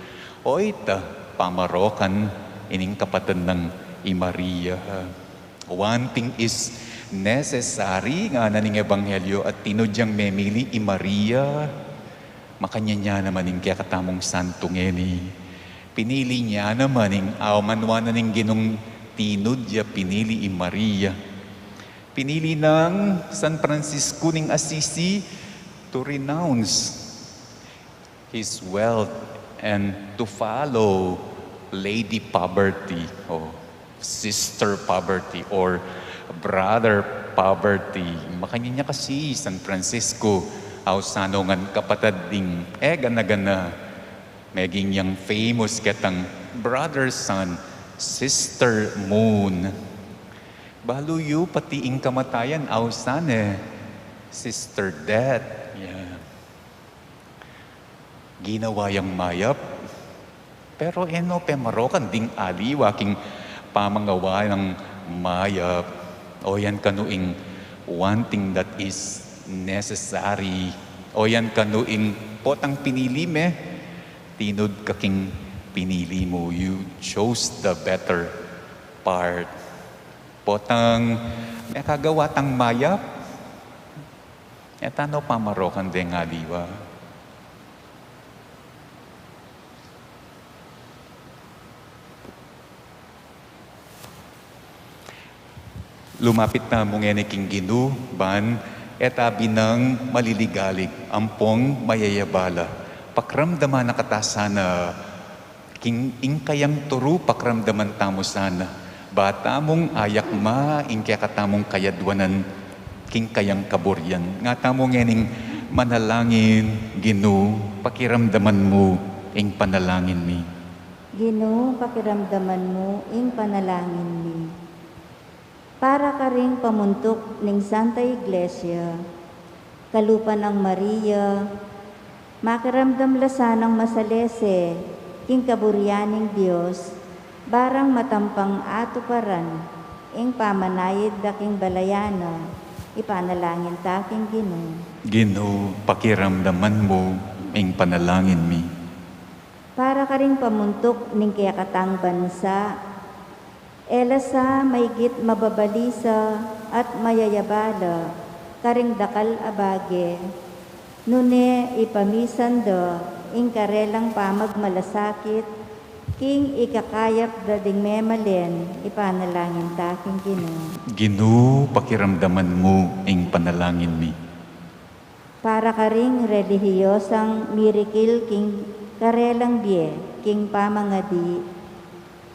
oyta, pamarokan ining kapatad nang i Maria. One thing is necessary, ngana ning Ebanghelyo, at tinud yang memili i Maria. Makanyan ya naman ing kekatamung santu ngeni. Pinili ya naman ing awan wa na ning Ginung tinud ya, pinili i Maria. Pinili nang San Francisco ning Assisi to renounce his wealth and to follow Lady Poverty o Sister Poverty or Brother Poverty. Makanyan ya kasi San Francisco, ausan no ngan kapatad ding e gana-gana, meging yang famous ketang Brother Sun, Sister Moon. Balu yu pati ing kamatayan, ausan ne, Sister Death. Yeah. Ginawa yang mayap, pero e no pemarokan ding aliwa king pamangawa nang mayap. O yan kanu ing one thing that is necessary. O yan kanu ing potang pinili me, tinud ka king pinili mu. You chose the better part. Potang mekagawa tang mayap, e ta no pamarokan deng aliwa. Lumapit tamu ngeni king Ginu, ban e ta binang maliligalig, ampong mayayabala. Pakiramdaman na kata sana king ing kayang turu, pakiramdaman tamu sana. Ba tamung ayakma ing kekatamung kayadwanan king kayang kaburian. Nga tamu ngening manalangin, Ginu, pakiramdaman mu ing panalangin mi. Ginu, pakiramdaman mu ing panalangin mi. Para karing pamuntuk ning Santa Iglesia, kalupa nang Maria, Makiramdam la sanang masalese king kaburian ning Dios, barang matampang atuparan ing pamanayid da king balayan na. Ipanalangin ta king Ginu. Ginu, pakiramdaman mu ing panalangin mi. Para karing pamuntuk ning kekatang bansa, e la sa maigit mababalisa at mayayabala karing dakal a bage, nune ipamisan da ing karelang pamagmalasakit king ikakayap da ding memalen. Ipanalangin ta king Ginu. Ginu, pakiramdaman mu ing panalangin mi. Para karing relihiyosang mirikil king karelang bie king pamangadi,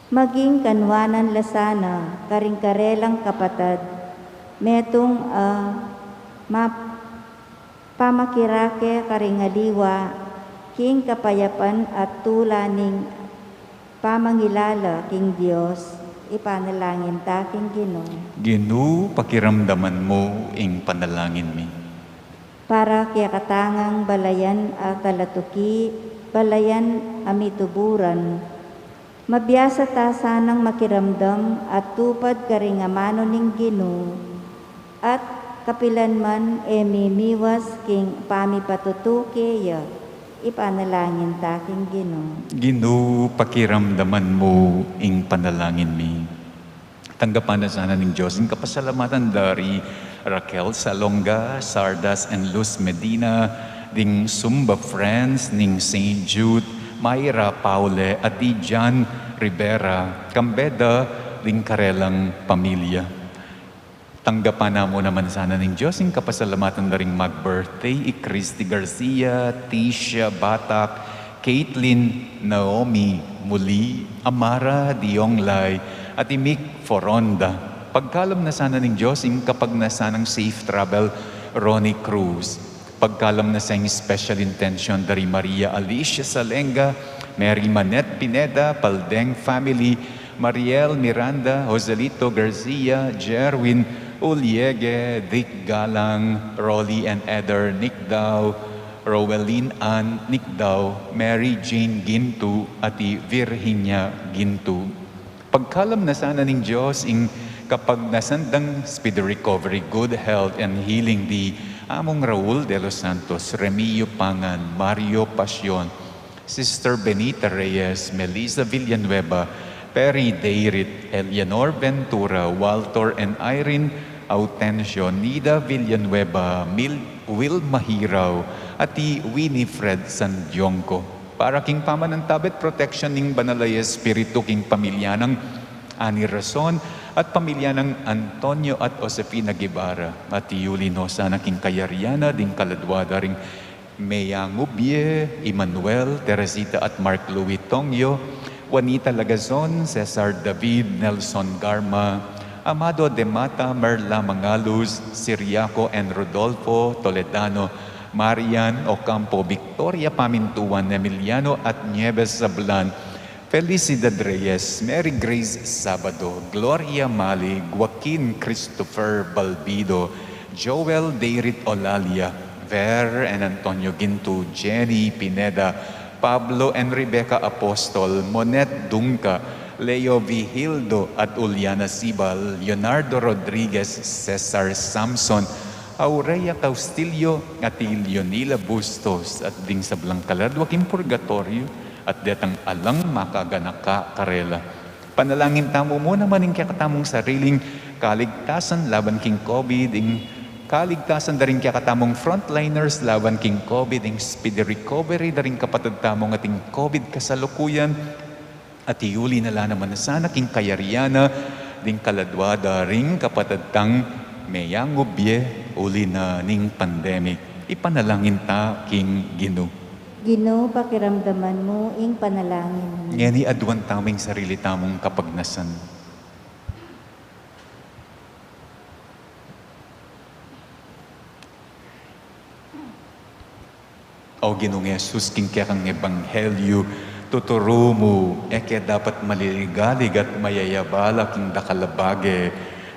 maging kanuanan la sana karing karelang kapatad, metung a map- pamakirake karing aliwa king kapayapan at tula ning pamangilala king Dios. Ipanalangin ta king Ginu. Ginu, pakiramdaman mu ing panalangin mi. Para kekatang balayan a talatuki, balayan a mituburan, mabiasa ta sanang makiramdam at tupad karing amanu ning Ginu, at kapilan man e mimiwas king pamipatutu keya. Ipanalangin ta king Ginu. Ginu, pakiramdaman mu ing panalangin mi. Tanggapan na sana ning Dios ing kapasalamatan da ri Raquel Salonga, Sardas and Luz Medina, ding Zumba Friends ning Saint Jude, Myra Paule, at di John Rivera, kambe da ding karelang pamilya. Tanggapan na mu naman sana ning Dios ing kapasalamatan da ring mag-birthday, i Christy Garcia, Tisha Batak, Caitlin, Naomi, Muli, Amara, Dionglay, at i Mick Foronda. Pagkalam na sana ning Dios ing kapagnasan nang safe travel, Ronnie Cruz. Pagkalam na sa ing special intention da ri Maria Alicia Salenga, Mary Manette Pineda, Paldeng family, Mariel Miranda, Joselito Garcia, Jerwin Uliege, Dick Galang, Rolly and Eder Nicdao, Rowelyn Ann Nicdao, Mary Jane Gintu, at i Virginia Gintu. Pagkalam na sana ning Dios ing kapagnasan dang speedy recovery, good health, and healing di Among Raul de los Santos, Remio Pangan, Mario Pasion, Sister Benita Reyes, Melissa Villanueva, Perry Deirit, Eleanor Ventura, Walter and Irene Autencio, Nida Villanueva, Mil-, Wilma Hirao, at i Winifred Sandiongco. Para king pamanantabe at protection ning Banal a Espiritu king pamilya nang Ani Rason at pamilya nang Antonio at Josefina Guevara, at iyuli no sana king kayarian na ding kaladua da ring meyangubie, Emmanuel, Teresita at Mark Louis Tongyo, Juanita Lagazon, Cesar David, Nelson Garma, Amado de Mata, Merla Mangalus, Siriaco and Rodolfo Toledano, Marian Ocampo, Victoria Pamintuan, Emiliano at Nieves Sablan, Felicidad Reyes, Mary Grace Sabado, Gloria Mali, Joaquin Christopher Balbido, Joel Deirit Olalia, Ver and Antonio Gintu, Jenny Pineda, Pablo and Rebecca Apostol, Monet Dungca, Leo Vigildo at Uliana Sibal, Leonardo Rodriguez, Cesar Samson, Aurea Caustillo, at i Leonila Bustos, at ding sablang kaladua king purgatoryo, at detang alang makaganaka karela. Panalangin tamu mu naman ing kekatamung sariling kaligtasan laban king COVID, ing kaligtasan da ring kekatamung frontliners laban king COVID, ing speedy recovery da ring kapatad tamung ating COVID kasalukuyan, at iyuli na la naman sana king kayarian na ding kaladua da ring kapatad tang meyangubie uli na ning pandemic. Ipanalangin ta king Ginu. Ginu, pakiramdaman mu ing panalangin mi. Ngeni aduan tamu ing sarili tamung kapagnasan. O Ginung Jesus, king kekang ebanghelyu, tuturu mu, e ke dapat maliligalig at mayayabala king dakal a bage.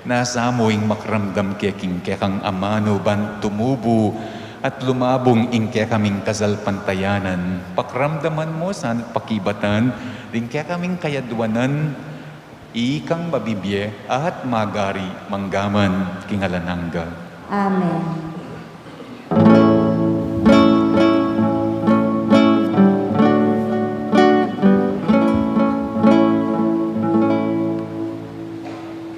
Nasa mu ing makiramdam ke king kekang amanu ban tumubu At lumabung ing kekaming kasalpantayanan, pakiramdaman mu sana at pakibatan ding kekaming kayadwanan, ikang mabibie at magari manggaman king alang angga. Amen.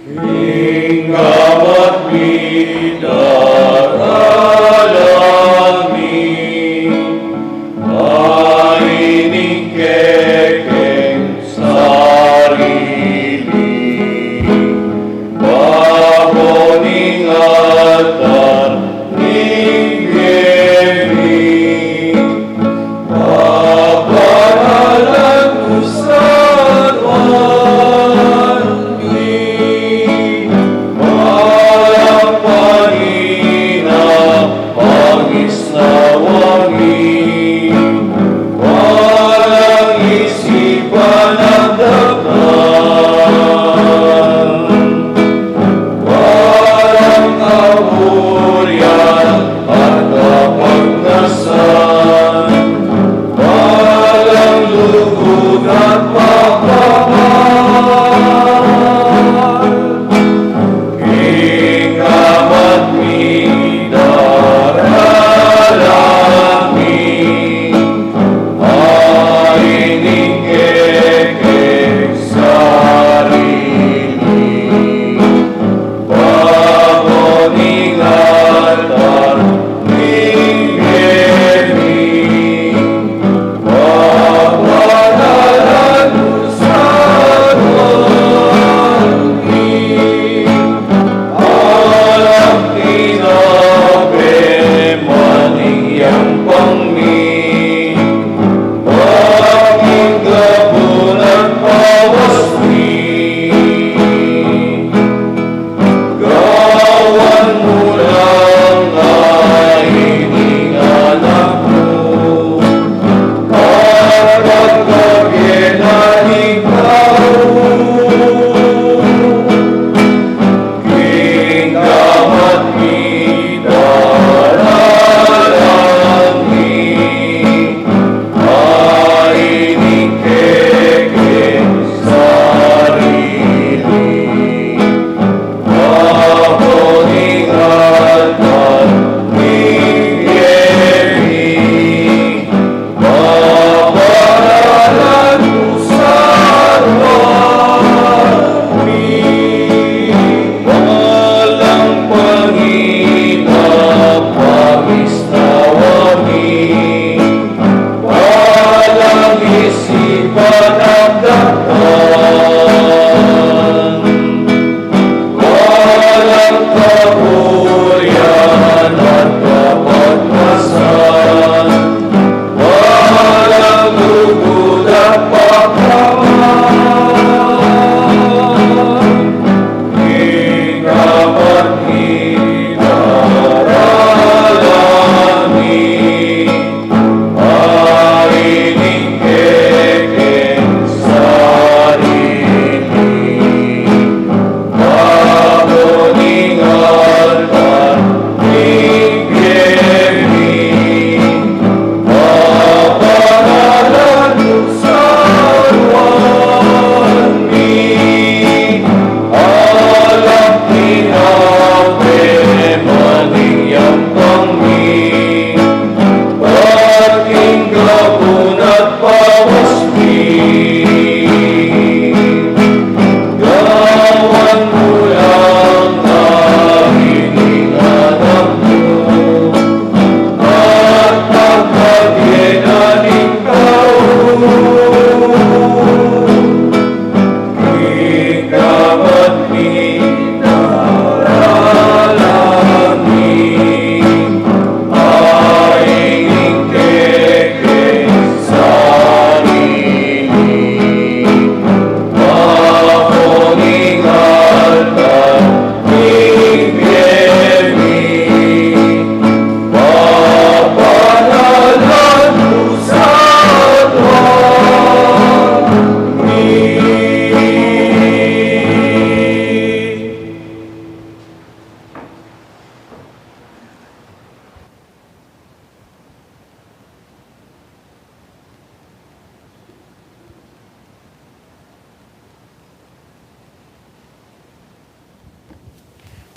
King gamat mi daralan mi, a ining kekeng sarili, babo ning altar ning bie mi, paparalan ku sa Nuan mi,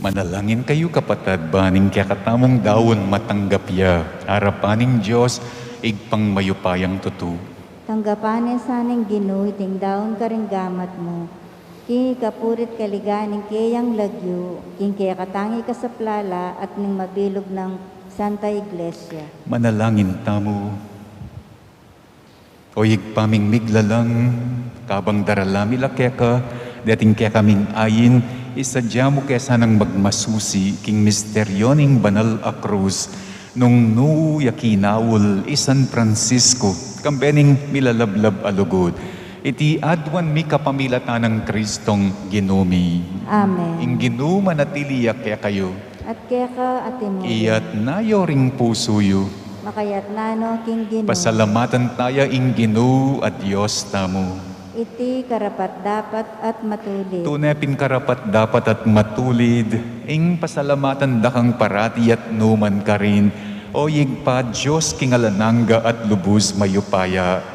Manalangin kayu, kapatad, ban ing kekatamung daun matanggap ya arapan ning Dios, Ibpang mayupayang tutu. Tanggapan na sana ning Ginu iting daun karing gamat mu, king ikapuri't kaligayan ning keyang lagyu, king kekatang ikasaplala at ning mabilug nang Santa Iglesia. Manalangin tamu. O Ibpa ming miglalang, kabang darala mi la keka deting kekaming ain, isadya mu ke sanang magmasusi king misteryo ning banal a krus, nung nu ya kinaul i San Francisco, kambe ning milalablab a lugud. Iti aduan mi kapamilatan nang Kristong Ginu mi. Amen. Ing Ginu manatili ya kekayu. At keka at imo rin. Iyatas yu ring pusu yu. Makayatas no king Ginu. Pasalamatan taya ing Ginu a Dios tamu. Iti karapat-dapat at matulid. Tune pin karapat-dapat at matulid, ing pasalamatan da kang parati at nu man karin, O Ibpa, Dios king alang angga at lubus mayupaya.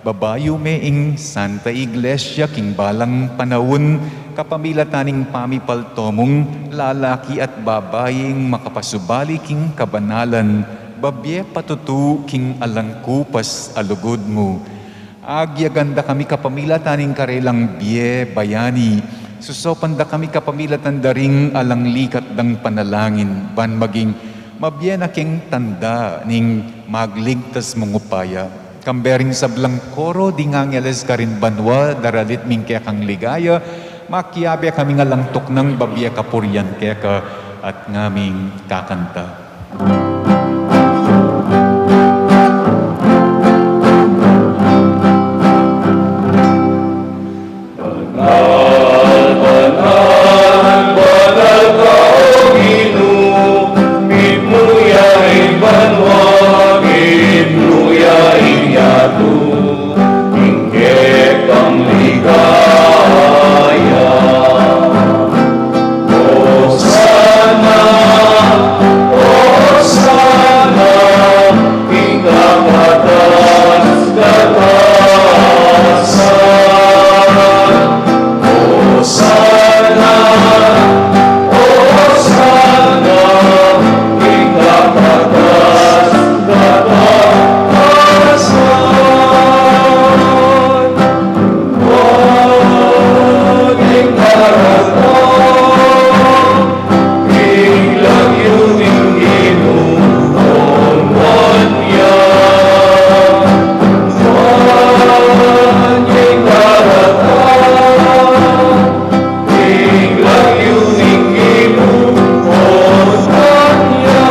Babayu me ing Santa Iglesia king balang panaun, kapamilatan ning pamipalto mung lalaki at babaing makapasubali king kabanalan, babie patutu king alang kupas a lugud mu. Agyagan da kami kapamilatan ning karelang bie bayani, susopan da kami kapamilatan da ring alang likat dang panalangin, ban maging mabie na king tanda ning magligtas mung upaya. Kambe ring sablang koro ding angeles karin banua, daralit mi ing kekang ligaya, makiabe kaming alang tuknang babie kapurian keka at ngaming kakanta. Banal, banal, banal ka, O Ginu, mitmu ya ing banua, mitmu ya ing yatu, ing kekang ligaya. Hosana, Hosana, ing kakatas-katasan. Hosana, Hosana, ing kakatas-katasan. Ing karapat, ing lagyu ning Ginu, onwan ya. Ing karapat, ing lagyu ning Ginu, onwan ya.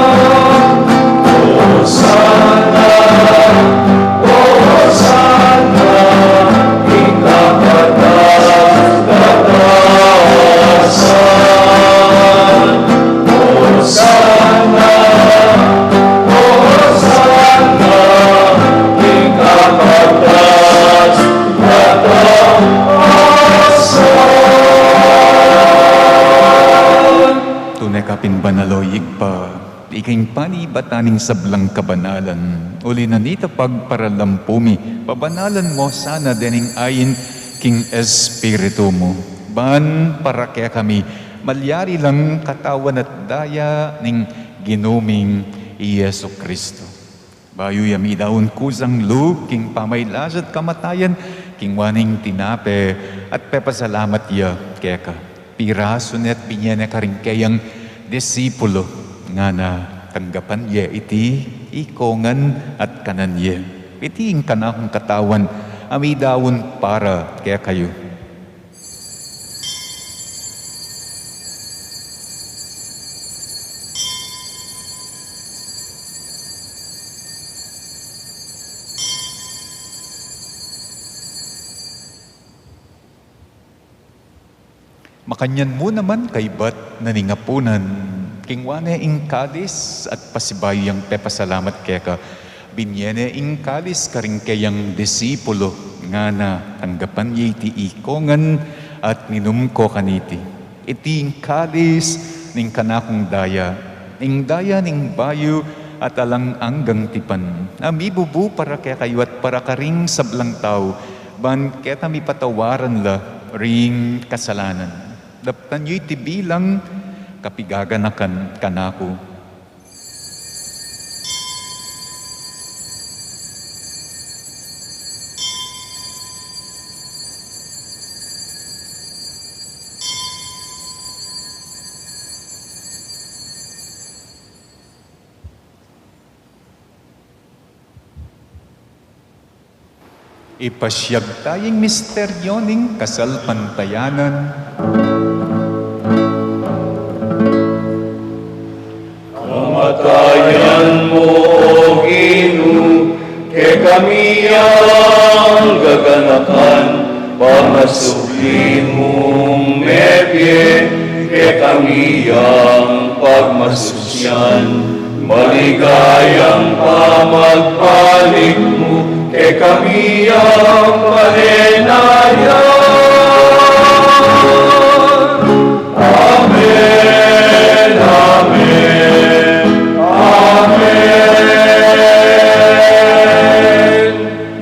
Hosana, Hosana, ing kakatas-katasan. Hosana, Hosana, ing kakatas-katasan. Tune ka pin banal, O Ibpa, ika ing panibatan ning sablang kabanalan. Uli na nita pagparalampu mi, pabanalan mu sana dening ain king Espiritu mu, ban para kekami malyari lang katawan at daya ning Ginu ming i Jesucristo. Bayu ya midaun kusang lub king pamailas at kamatayan, kingwa ne ing tinape at pepasalamat ya keka. Pirasu ne at binye ne karing keyang disipulo, ngana, tanggapan ye iti ikongan at kanan ye. Iti ing kanakung katawan a midaun para kekayu. Makanyan mu naman kaybat na ning apunan, kingwa ne ing kalis at pasibayu yang pepasalamat keka, binye ne ing kalis karing keyang disipulo, ngana, tanggapan ye iti ikongan at minum ko kaniti. Iti ing kalis ning kanakung daya, ing daya ning bayu at alang anggang tipan, a mibubu para kekayu at para karing sablang tau, ban keta mipatawaran la ring kasalanan. Daptan yu iti bilang kapigaganakan kanaku. Ipasiag taya ing misteryo ning kasalpantayanan. Kamatayan mu, O Ginu, kekami yang gaganakan, pamasubli mung mebie, kekami yang pagmasusian, maligayang pamagbalik mu, kekami yang panenayan. Amen, amen, amen.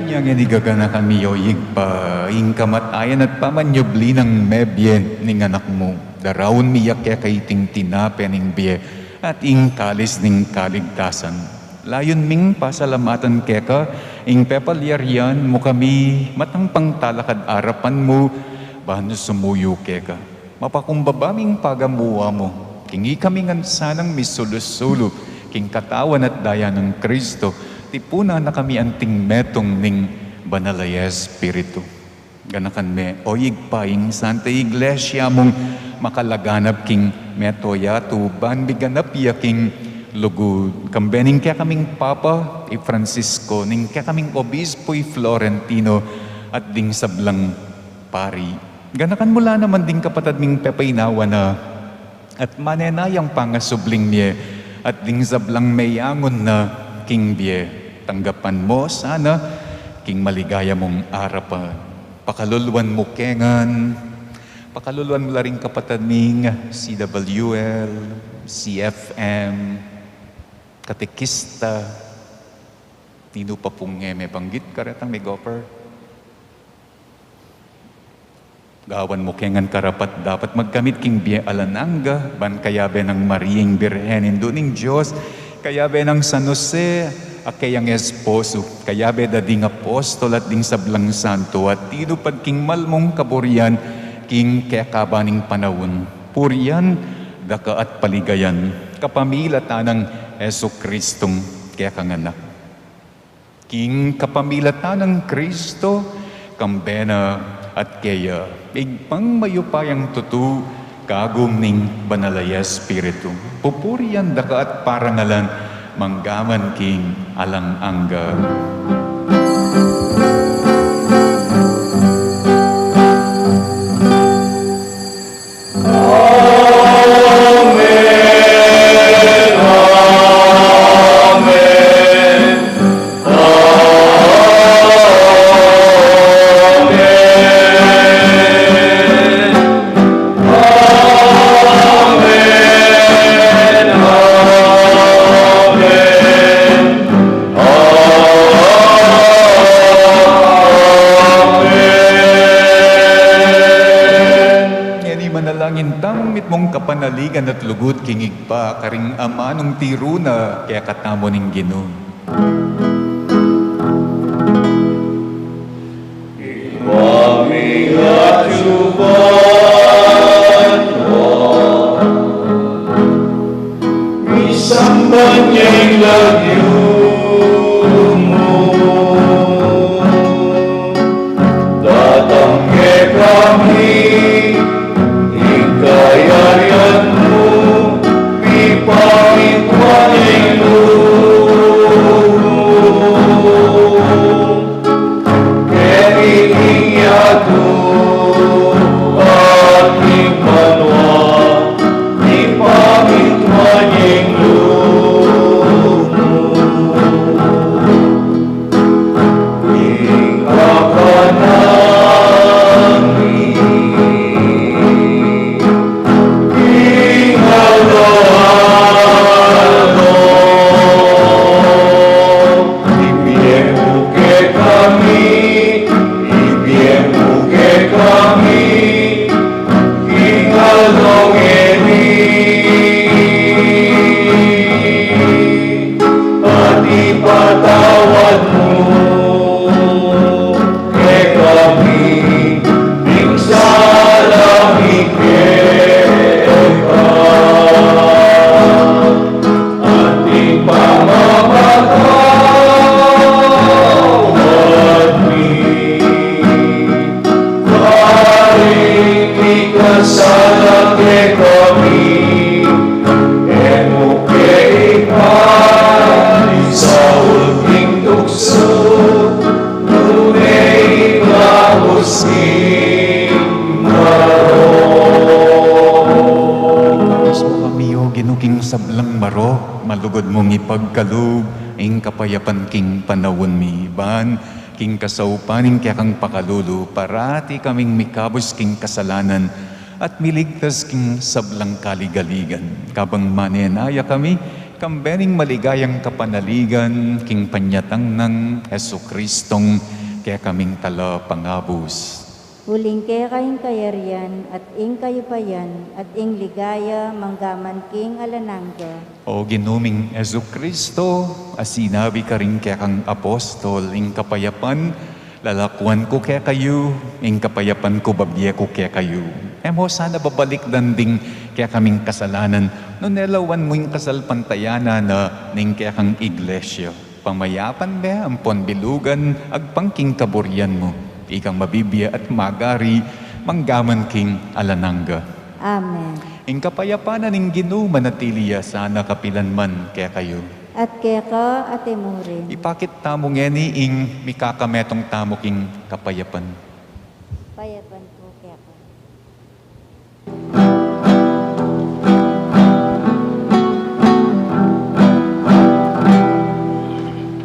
Inya ngeni gaganakan mi, o Ibpa, ing kamatayan at pamanyubli nang mebie ning Anak mu. Daraun mi ya keka iting tinape ning bie at ing kalis ning kaligtasan. Layun ming pasalamatan keka ing pepalyarian mu kami matang pangtalakad arapan mu, ban sumuyu keka. Mapakumbaba ming pagamuan mu, king ikami ngan sanang misulu-sulu king katawan at daya nang Kristo, tipunan na kami anting metung ning Banal a Espiritu. Ganakan me, o Ibpa, ing Santa Iglesia mung makalaganap king mabilug a yatu, ban miganap ya king lugud. Kambe ning kekaming Papa, i Francisco, ning kekaming Obispo, i Florentino, at ding sablang pari. Ganakan mu la naman ding kapatad ming pepainawa na at manenayang pangasubling mie, at ding sablang meyangun na king bie. Tanggapan mu sana king maligaya mung arapan. Pakaluluan mu ke ngan, pakaluluan mu la ring kapatad ming C W L, C F M, katekista, ninu pa pung e mebanggit karetang migopper. Gawan mu ke ngan karapat-dapat magkamit king bie alang angga, ban kayabe nang Maria ing Birhen, Indu ning Dios, kayabe nang San Jose, a keyang esposo, kayabe da ding apostol at ding sablang santo, at tinupad king mal mung kaburian king kekaban ning panaun. Purian da ka at paligayan, kapamilatan nang Jesucristong kekang Anak. King kapamilatan nang Kristo, kambe na at keya, Ibpang mayupayang tutu, kagum ning Banal a Espiritu, pupurian da ka at parangalan, manggaman king alang angga. Amen. Amen. Amen. Amen. Amen. Ngeni manalangin tamung mitmung kapanaligan at lugud king Ibpa, karing amanung tiru na kekatamu ning Ginu. Ibpa mi, atiu ka banua, misamban ya ing lagyu mu, datang kekami ing kayarian mu, mipamintuan ing lub mu, King sablang marok, malugud mung ipagkalub ing kapayapan king panaun mi, ban king kasaupan ning kekang pakalulu, parati kaming mikabus king kasalanan at miligtas king sablang kaligaligan. Kabang manenaya kami, kambe ning maligayang kapanaligan king panyatang nang Jesucristong kekaming talapangabus. Uling keka ing kayarian, at ing kayupayan, at ing ligaya, manggaman king alang angga. O Ginu ming Jesucristo, a sinabi karing kekang apostol, ing kapayapan lalakuan ku kekayu, ing kapayapan ku babie ku kekayu. E mu sana babalikdan ding kekaming kasalanan, nune lawan mu ing kasalpantayanan na ning kekang iglesia. Pamayapan be ampon bilugan, agpang king kaburian mu. Ikang mabibie at magari, manggaman king alang angga. Amen. Ing kapayapan na ning Ginu manatili ya sana kapilan man kekayu. At keka, at e mu rin. Ipakit tamu ngeni ing mikakametung tamu king kapayapan. Payapan ku keka.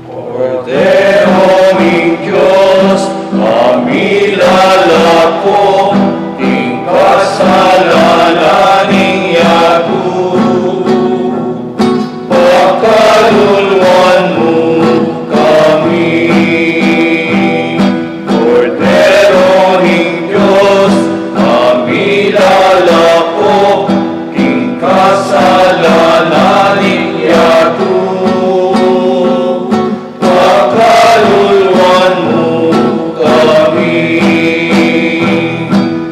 Kordero ning Dios, a milalako king kasalanan ning yatu, pakaluluan mu kami. Kordero ning Dios, a milalako king kasalanan ning yatu, pakaluluan mu kami.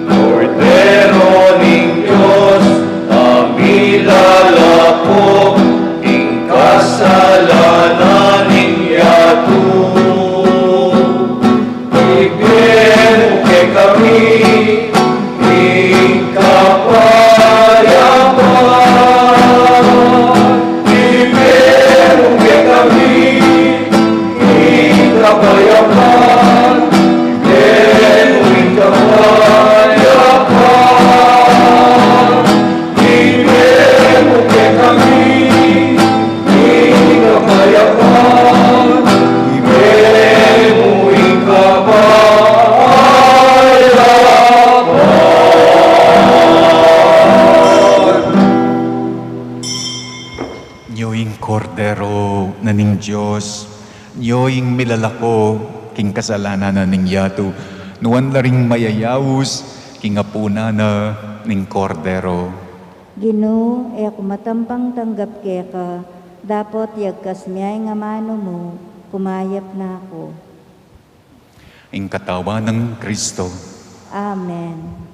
Kordero ning Dios, a milalako king kasalanan ning yatu, ibie mu kekami ing kapayapan. Ibie mu kekami ing kapayapan. Ibie mu ing kapayapan. Ibie mu kekami ing kapayapan, ibie mu ing kapayapan. Nyo ing Kordero na ning Dios, nyo ing milalako king kasalanan na ning yatu, nuan la ring mayayaus king apunan na ning Kordero. Ginu, e ku matampang tanggap keka, dapot yagkas me ing amanu mu, kumayap na ku. Ing katawan nang Kristo. Amen.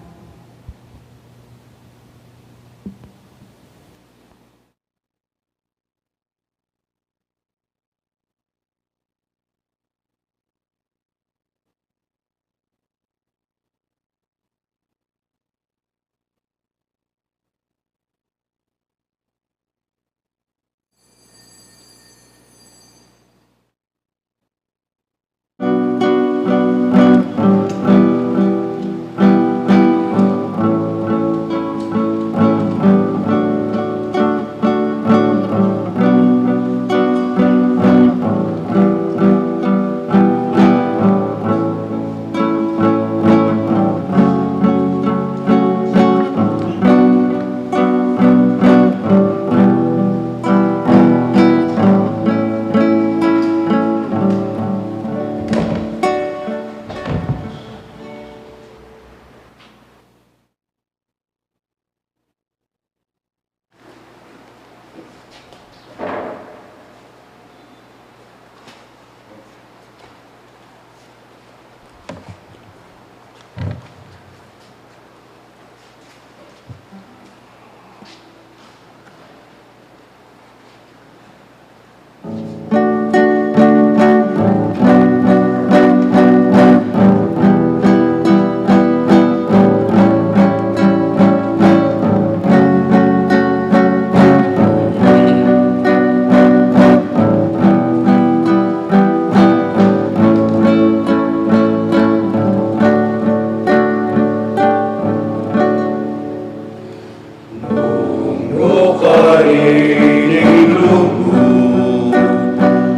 Ning lugud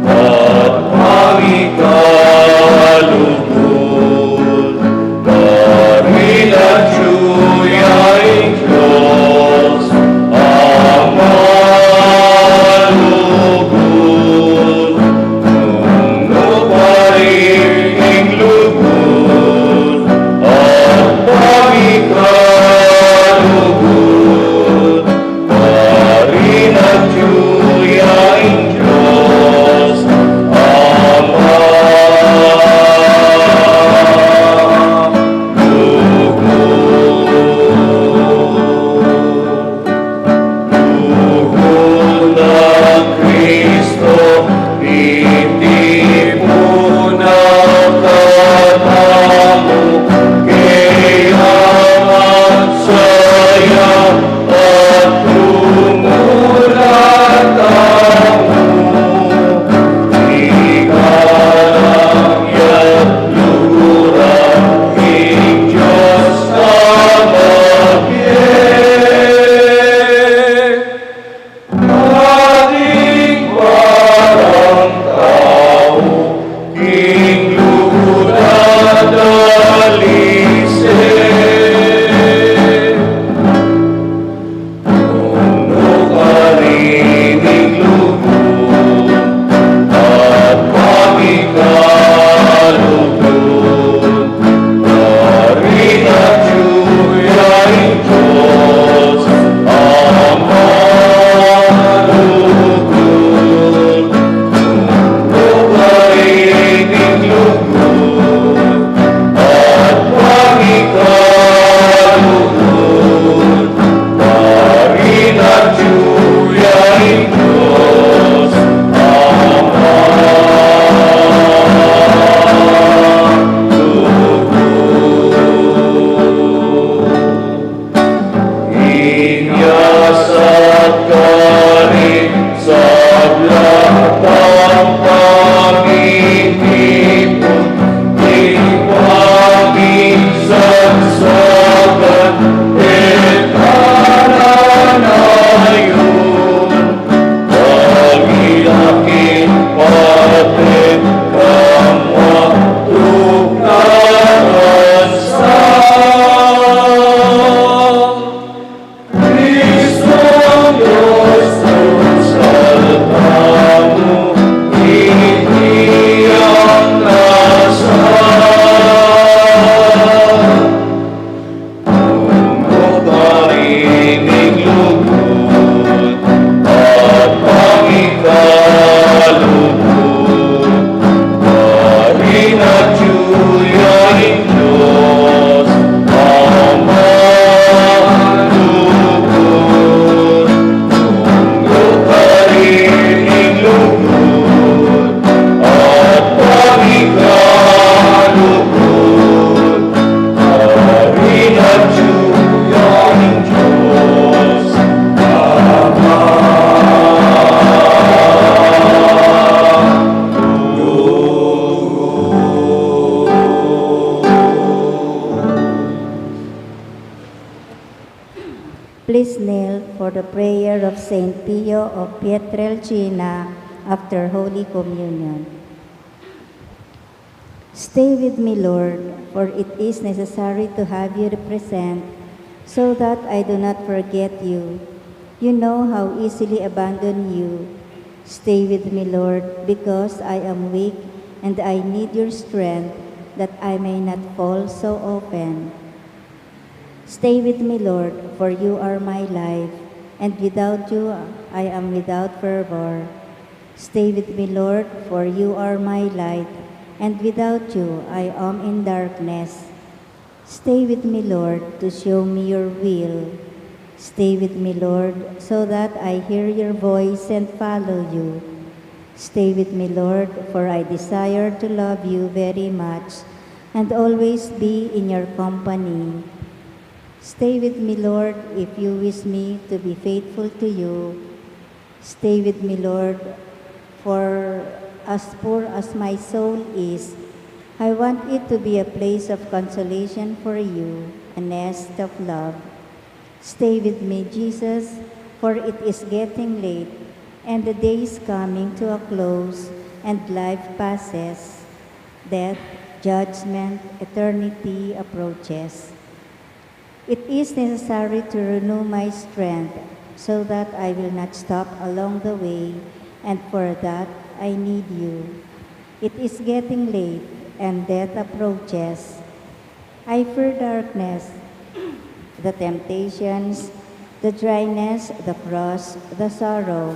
at pamikalugud, Pari at Atyu ya ing Dios a malugud, nung nu pa rin ing lugud at pamikalugud, Pari at Atyu ya ing Dios a malugud. Lugud nang Kristo, itipun na katamu, kaya magsaya at tumula tamu. Ika lang ya lugud, ing Dios a mabie. Ating parang tau, king lugud at dalise. Nung nu pa rin ing lugud at pamikalugud, Pari at Atyu ya ing Dios a malugud, nung nu pa rin ing lugud at pamikalugud, Pari at Atyu ya ing Dios a malugud. Inya sa karin sablang pamikalugud, ipamisansagan, e tananayun, pamilakin pate, kamwa tukaran sa Kristo Dios, saltamu, iti ang nasa. Nung nu pa rin ing lugud at pamikalugud, Pari at Atyu ya ing Dios a malugud, nung nu pa rin ing lugud at pamikalugud, Pari at Atyu ya ing Dios a malugud. Please kneel for the prayer of Saint Pio of Pietrelcina after Holy Communion. Stay with me, Lord, for it is necessary to have you represent, so that I do not forget you. You know how easily abandon you. Stay with me, Lord, because I am weak and I need your strength that I may not fall so often. Stay with me, Lord, for you are my life, and without you I am without fervor. Stay with me, Lord, for you are my light, and without you I am in darkness. Stay with me, Lord, to show me your will. Stay with me, Lord, so that I hear your voice and follow you. Stay with me, Lord, for I desire to love you very much and always be in your company. Stay with me, Lord, if you wish me to be faithful to you. Stay with me, Lord, for as poor as my soul is, I want it to be a place of consolation for you, a nest of love. Stay with me, Jesus, For it is getting late, and the day is coming to a close, and life passes. Death, judgment, eternity approaches. It is necessary to renew my strength so that I will not stop along the way, and for that I need you. It is getting late, and death approaches. I fear darkness, the temptations, the dryness, the cross, the sorrow.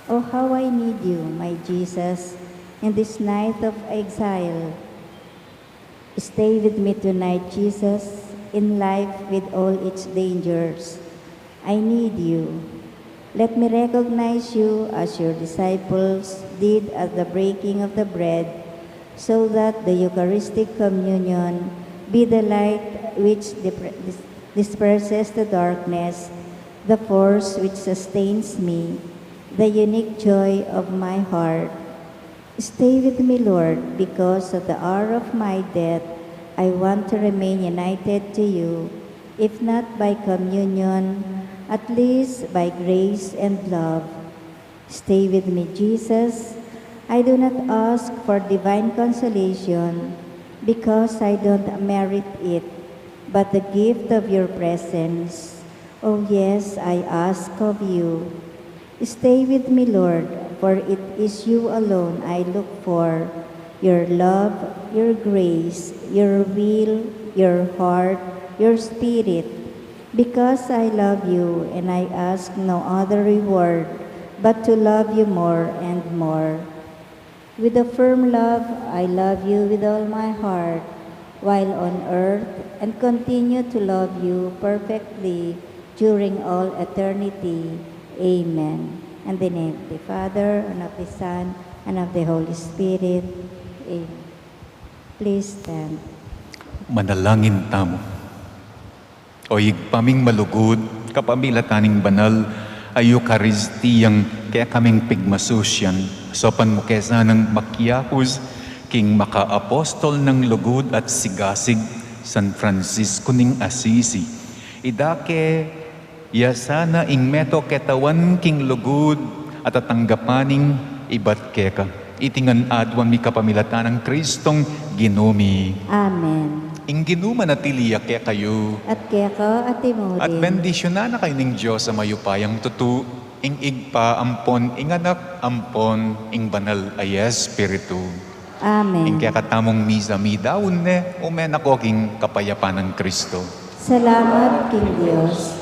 Oh, how I need you, my Jesus, in this night of exile. Stay with me tonight, Jesus, in life with all its dangers. I need you. Let me recognize you as your disciples did at the breaking of the bread, so that the Eucharistic communion be the light which dipre- dis- disperses the darkness, the force which sustains me, the unique joy of my heart. Stay with me, Lord, because at the hour of my death, I want to remain united to you, if not by communion, at least by grace and love. Stay with me, Jesus. I do not ask for divine consolation because I don't merit it, but the gift of your presence. Oh, yes, I ask of you. Stay with me, Lord, for it is you alone I look for, your love, your grace, your will, your heart, your spirit. Because I love you and I ask no other reward but to love you more and more. With a firm love, I love you with all my heart while on earth and continue to love you perfectly during all eternity. Amen. In the name of the Father, and of the Son, and of the Holy Spirit. Amen. Please stand. Manalangin tamu. O Ibpa ming malugud, kapamilatan ning banal a Eukaristiyang kekaming pigmasusyan, saupan mu ke sanang makiyaus king makaapostol nang lugud at sigasig, San Francisco ning Assisi. Ida ke ya sana ing meto ketawan king lugud at atanggapan ning ibat keka. Iti ngan aduan mi kapamilatan nang Kristong Ginu mi. Amen. Ing Ginu manatili ya kekayu. At keka at imo rin. At bendisyunan na kayu ning Dios a mayupayang tutu, ing Ibpa ampon ing Anak ampon ing Banal a Espiritu. Amen. Ing kekatamung misa midaun ne, ume na ko king kapayapan nang Kristo. Salamat king Dios.